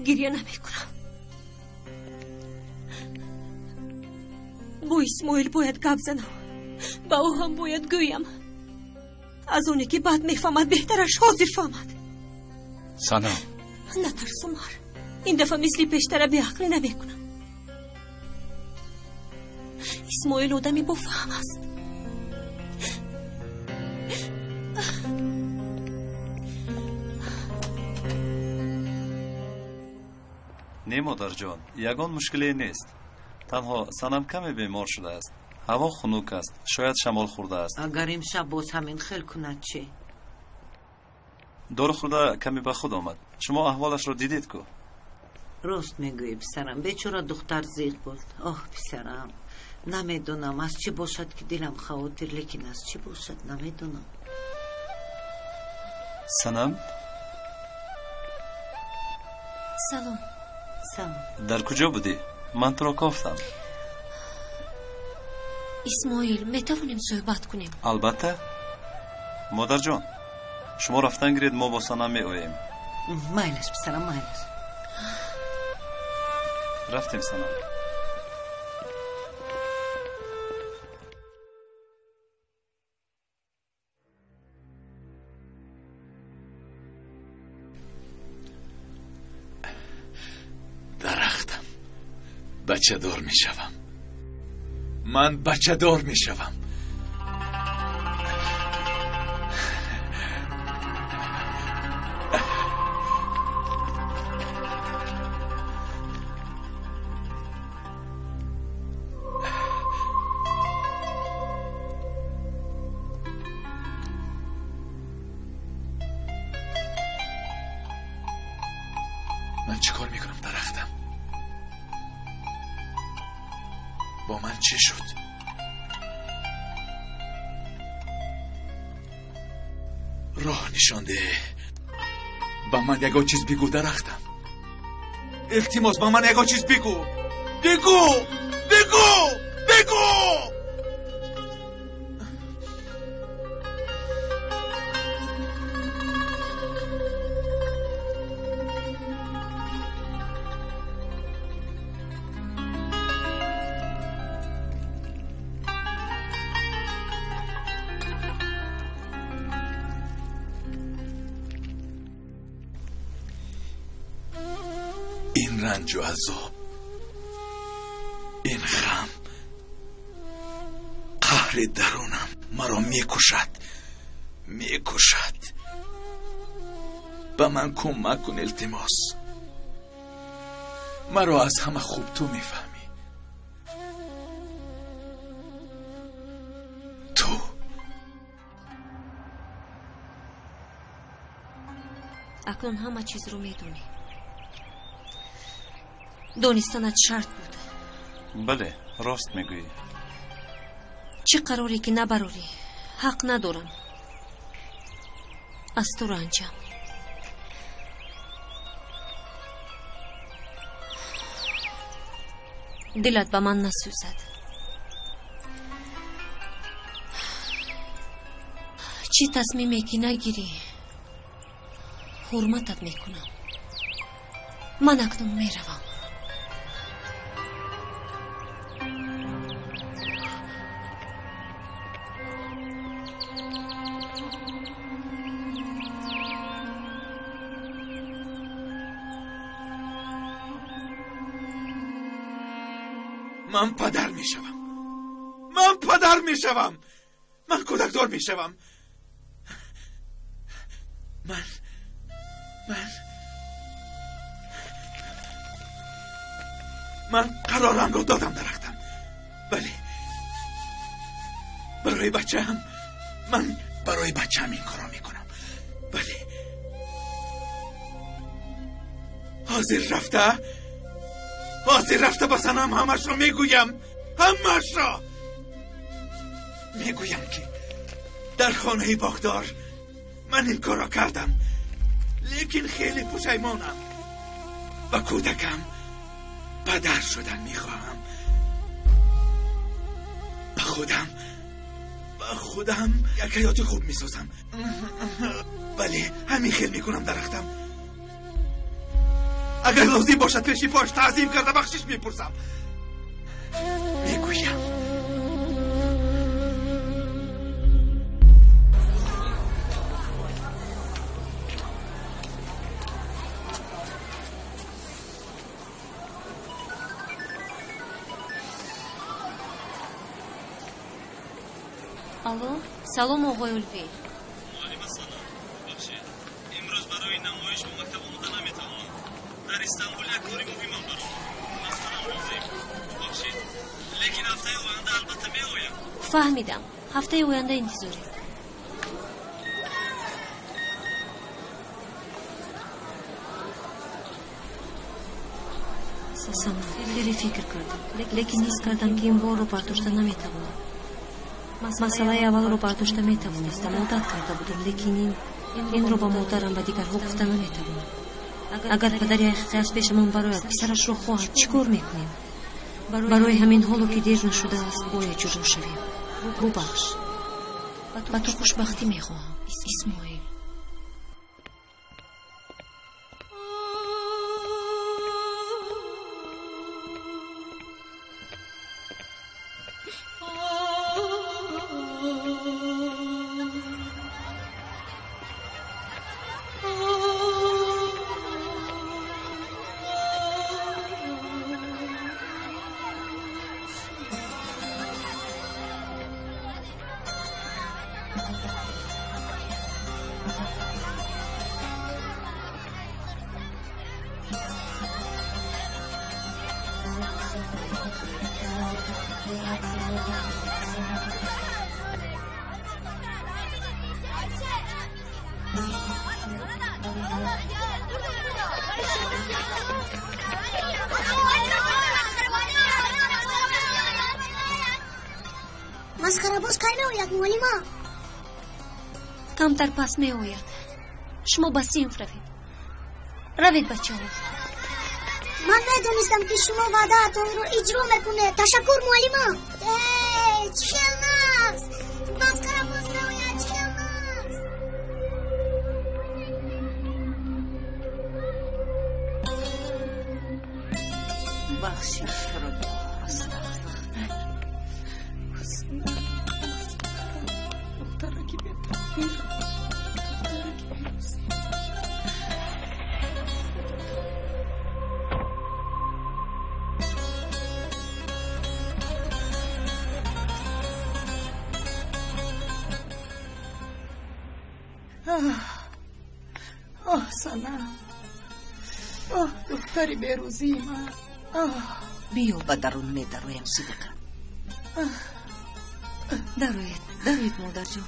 Гиря намекунам. Бо Исмоил бояд гап занам. Ба ӯ ҳам бояд гӯям. Аз оне ки баъд мефаҳмад, беҳтараш ҳозир фаҳмад. Санам. Натарс, Умар. Ин дафъа мисли пештара беақлӣ намекунам. Исмоил одами бофаҳм аст. Не, модарҷон, ягон мушкиле нест. Танҳо Санам каме бемор шудааст. Ҳаво хунук аст, шояд шамол хӯрдааст. Агар имшаб боз ҳамин хел кунад чӣ? Дору хӯрда каме ба худ омад. Шумо аҳволашро дидед ку? Рост мегӯӣ, писарам. Бечора духтар зиқ буд. Оҳ, писарам, намедонам аз чӣ бошад ки дилам хавотир, лекин аз чӣ бошад намедонам. Санам? Салом. Салом. Дар куҷо будӣ? Ман туро кофтам. Исмоил, метавонем суҳбат кунем? Албатта. Модарҷон, шумо рафтан гиред, мо бо Санам меоем. Майлаш, писарам, майлаш. Рафтем, Санам. Дарахтам. Бачадор мешавам. Ман бачадор мешавам. Ман чӣ кор мекунам дарахтам? Бо ман чӣ шуд? Роҳ нишон деҳ. Ба ман ягон чиз бигӯ дарахтам. Илтимос, ба ман ягон чиз бигӯ. Бигӯ! Бигӯ! Бигӯ! Ин ранҷу азоб, ин ғам, қаҳри дарунам маро мекушад, мекушад. Ба ман кӯмак кун илтимос. Маро аз ҳама хуб ту мефаҳмӣ. Ту. Акнун ҳама чизро медонӣ. Донистанат шарт буд. Бале, рост мегӯӣ. Чӣ қароре ки набарорӣ, ҳақ надорам аз ту ранҷам. Дилат ба ман насӯзад. Чӣ тасмиме ки нагирӣ, ҳурматат мекунам. Ман акнун меравам. Ман падар мешавам. Ман падар мешавам. Ман кӯдакдор мешавам. Ман қарорамро додам дарахтам. Бале, барои бачаам, ман барои бачаам ин корро мекунам. Бале, ҳозир рафта ба санам ҳамашро мегӯям. Ҳамашро мегӯям ки дар хонаи боғдор ман ин корро кардам, лекин хеле пушаймонам. Ба кӯдакам падар шудан мехоҳам. Ба худам як ҳаёти хуб месозам. Бале, ҳамин хел мекунам дарахтам. Агар лозим бошад пеши пош таъзим карда бахшиш мепурсам. Мегӯям. Алло, салом оғои Улвӣ. Муаллима салом. Бахшед, имрӯз барои намоиш ба мактаб омода наметавонам. Дар Истанбул як кори муҳимам баромад. Рафтанам лозим. Бахшед, лекин ҳафтаи оянда албатта меоям. Фаҳмидам. Ҳафтаи оянда интизорем. Санам, хеле фикр кардам, лекин ҳис кардам ки ин борро бардошта наметавонам. Масъалаи аввалро бардошта метавонистам, одат карда будам, лекин инро ба модарам ва дигарҳо гуфта наметавонам. Агар падари ҳақиқӣ аз пешамон барояд, писарашро хоҳад, чӣ кор мекунем? Барои ҳамин ҳоло ки дер нашудааст, бояд ҷудо шавем. Бубахш, ба ту хушбахтӣ мехоҳам, Исмоил. Масхарабоз кай меояд, муаллима? Камтар пас меояд. Шумо ба синф равед. Равед, бачаҳо. Ман медонистам, ки шумо ваъдаатонро иҷро мекунед. Ташаккур, муаллима. Чӣ хел нағз! Масхарабоз меояд, чӣ хел нағз! Бахшишро духтараки бетақдир, духтараки берӯзӣ. Оҳ, Санам, оҳ, духтари берӯзии ман. Биё, ба дарун медароям, Сидиқа. Дароед, дароед, модарҷон.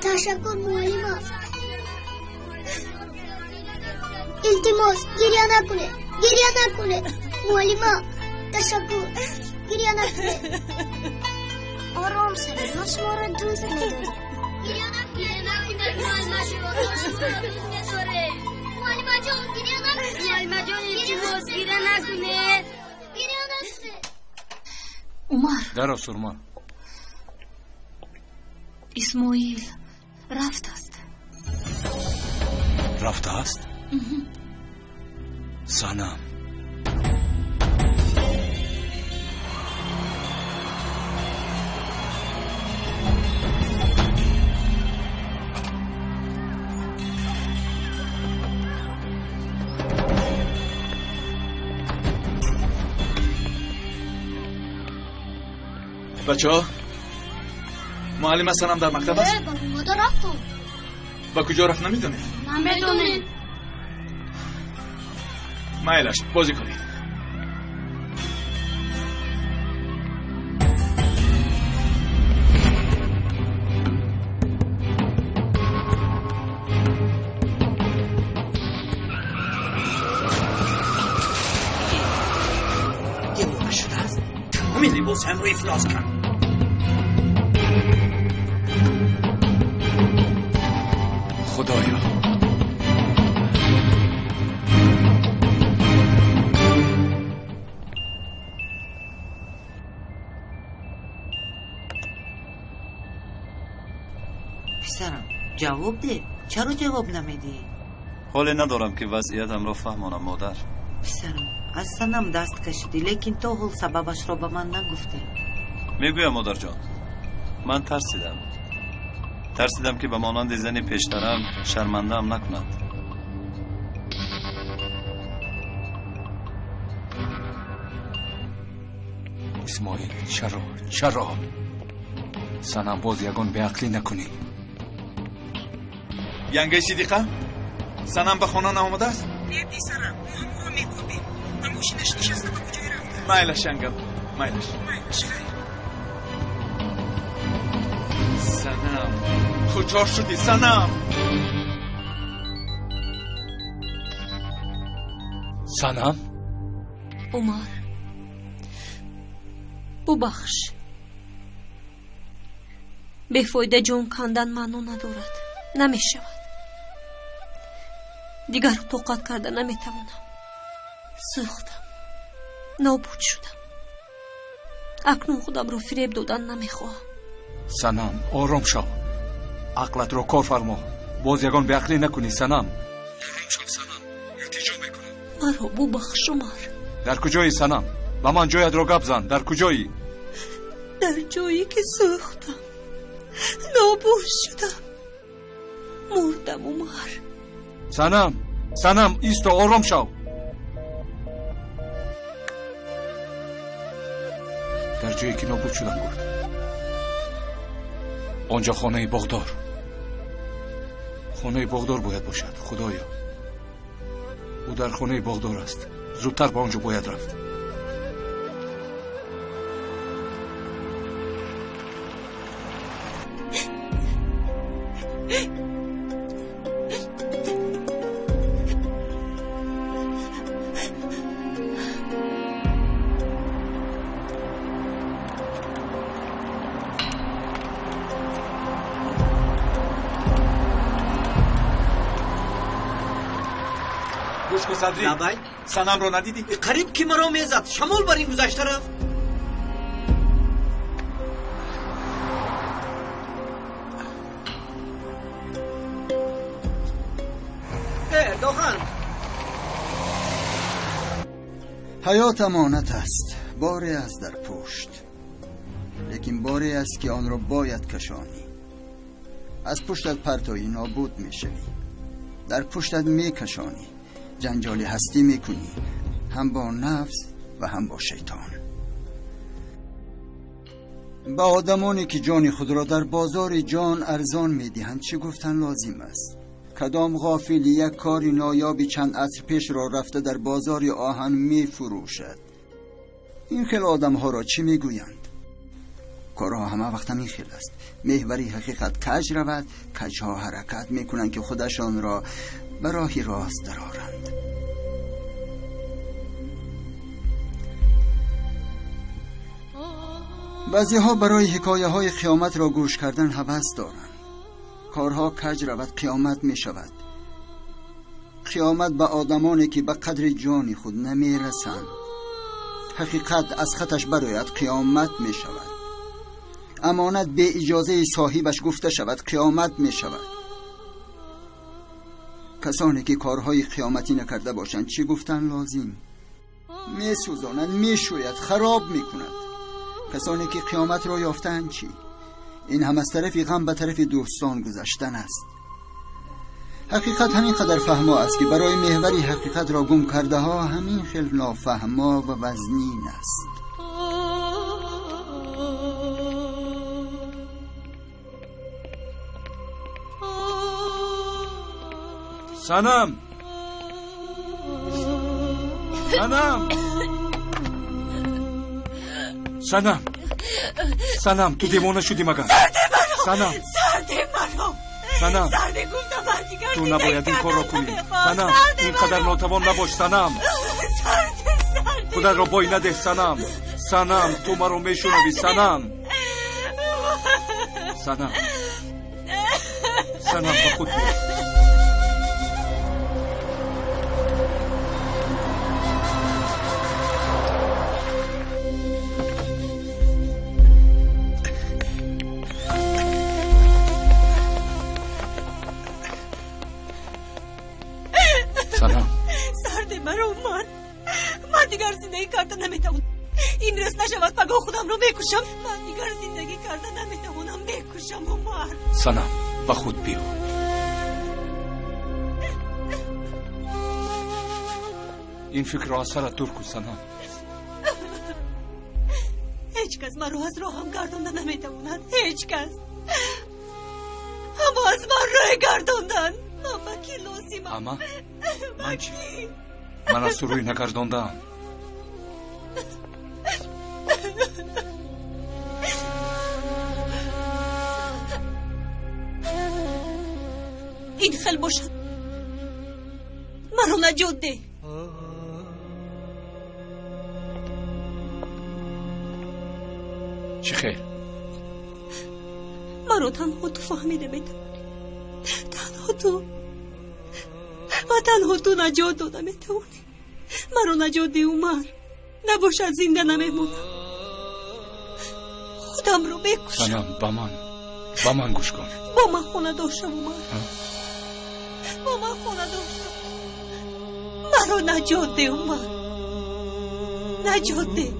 Ташаккур, муаллима. Илтимос, гирья накунед, гирья накунед. Муаллима, ташаккур, гирья накунед. Ором шавед, мо шуморо дӯст медорем. Гирья накунед, муаллима, мо шуморо дӯст медорем. Муаллимаҷон, гирья накунед. Муаллимаҷон, илтимос, гирья накунед. Гирья накунед. Умар. Даро, Сурма. Исмоил рафтааст. Рафтааст? Санам. Бачаҳо, муаллима Санам дар мактаб аст? Ба мода рафтам. Ба куҷо рафт намедонед? Намедонем. Майлаш, бозӣ кунед. Девона шудааст, тамоми либосҳоямро ифлос кард. Худоё, писарам, ҷавоб деҳ. Чаро ҷавоб намедиҳӣ? Ҳоле надорам, ки вазъиятамро фаҳмонам, модар. Писарам, аз Санам даст кашидӣ, лекин то ҳол сабабашро ба ман нагуфтӣ. Мегӯям, модарҷон, ман тарсидам. Тарсидам, ки ба монанди зани пештарам шармандаам накунад. Исмоил, чаро, чаро? Санам, боз ягон беақлӣ накунӣ. Янгаи Сидиқа, Санам ба хона наомадааст? Не, писарам, мо ҳам ӯро мекобем. Ба мошинаш нишаста ба куҷое рафта? Майлаш, янгам, Майлаш. Санам, куҷо шудӣ, Санам? Санам? Умар, бубахш. Бефоида ҷон кандан маъно надорад. Намешавад. Дигар тоқат карда наметавонам. Сӯхтам, нобуд шудам. Акнун худамро фиреб додан намехоҳам. Санам, ором шав. Ақлатро кор фармо. Боз ягон беақлӣ накунӣ, Санам. Ором шав, Санам. Илтиҷо мекунам. Маро бубахш, Умар. Дар куҷоӣ, Санам? Ба ман ҷоятро гап зан. Дар куҷоӣ? Дар ҷое ки сӯхтам, нобуд шудам, мурдам, Умар. Санам, Санам, исто, ором шав. Дар ҷое ки нобуд шудам гуфт. Он ҷо хонаи боғдор. Хонаи боғдор бояд бошад, Худоё. Ӯ дар хонаи боғдор аст. Зудтар ба он ҷо бояд рафт. Садри, Санамро надидӣ? Қариб ки маро мезад. Шамол бар ин гузашта рафт. Доған. Ҳаёт амонат аст, боре аст дар пушт, лекин боре аст ки онро бояд кашонӣ. Аз пуштат партоӣ нобуд мешавӣ, дар пуштат мекашонӣ, ҷанҷоли ҳастӣ мекунӣ, ҳам бо нафс ва ҳам бо шайтон. Ба одамоне ки ҷони худро дар бозори ҷон арзон медиҳанд чӣ гуфтан лозим аст? Кадом ғофили як кори ноёби чанд аср пешро рафта дар бозори оҳан мефурӯшад? Ин хел одамҳоро чӣ мегӯянд? Корҳо ҳама вақт ҳамин хел аст. Меҳвари ҳақиқат каҷ равад, каҷҳо ҳаракат мекунанд ки худашонро ба роҳи рост дароранд. Баъзеҳо барои ҳикояҳои қиёматро гӯш кардан ҳавас доранд. Корҳо каҷ равад, қиёмат мешавад. Қиёмат ба одамоне ки ба қадри ҷони худ намерасанд. Ҳақиқат аз хаташ барояд, қиёмат мешавад. Амонат бе иҷозаи соҳибаш гуфта шавад, қиёмат мешавад. Касоне ки корҳои қиёматӣ накарда бошанд чӣ гуфтан лозим? Месӯзонад, мешӯяд, хароб мекунад. Касоне ки қиёматро ёфтаанд чӣ? Ин ҳам аз тарафи ғам ба тарафи дӯстон гузаштан аст. Ҳақиқат ҳамин қадар фаҳмо аст ки барои меҳвари ҳақиқатро гум кардаҳо ҳамин хел нофаҳмо ва вазнин аст. Санам! Санам! Санам! Санам, ту девона шудӣ магар? Санам! Сарде маро! Санам! Сарде гуфтам, ман дигар ту набояд ин корро кунӣ. Санам, ин қадар нотавон набош, Санам. Сарде, сарде. Худатро бой надеҳ, Санам. Санам, ту маро мешунавӣ, Санам. Санам. Санам, ба худ биё. Сарде маро, Умар. Ман дигар зиндагӣ карда наметавонам. Имрӯз нашавад, пагоҳ худамро мекушам. Ман дигар зиндагӣ карда наметавонам, мекушам, Умар. Санам, ба худ биё. Ин фикрро аз сарат дур кун, Санам. Ҳеҷ кас маро аз роҳам гардонда наметавонад. Ҳеҷ кас. Ҳама аз ман рӯй гардонданд. Ман ба кӣ лозимам? Ама? Ман чӣ? Ман аз ту рӯй нагардондаам. Ин хел бошад, маро наҷот деҳ. Чӣ хел? Маро танҳо ту фаҳмида метавонӣ, танҳо ту ва танҳо ту наҷот дода метавонӣ. Маро наҷот деҳ, Умар, набошад зинда намемонам, худамро мекушам. Санам, ба ман гӯш кун. Бо ман хонадор шав, Умар, бо ман хонадор шав. Маро наҷот деҳ, Умар, наҷот деҳ.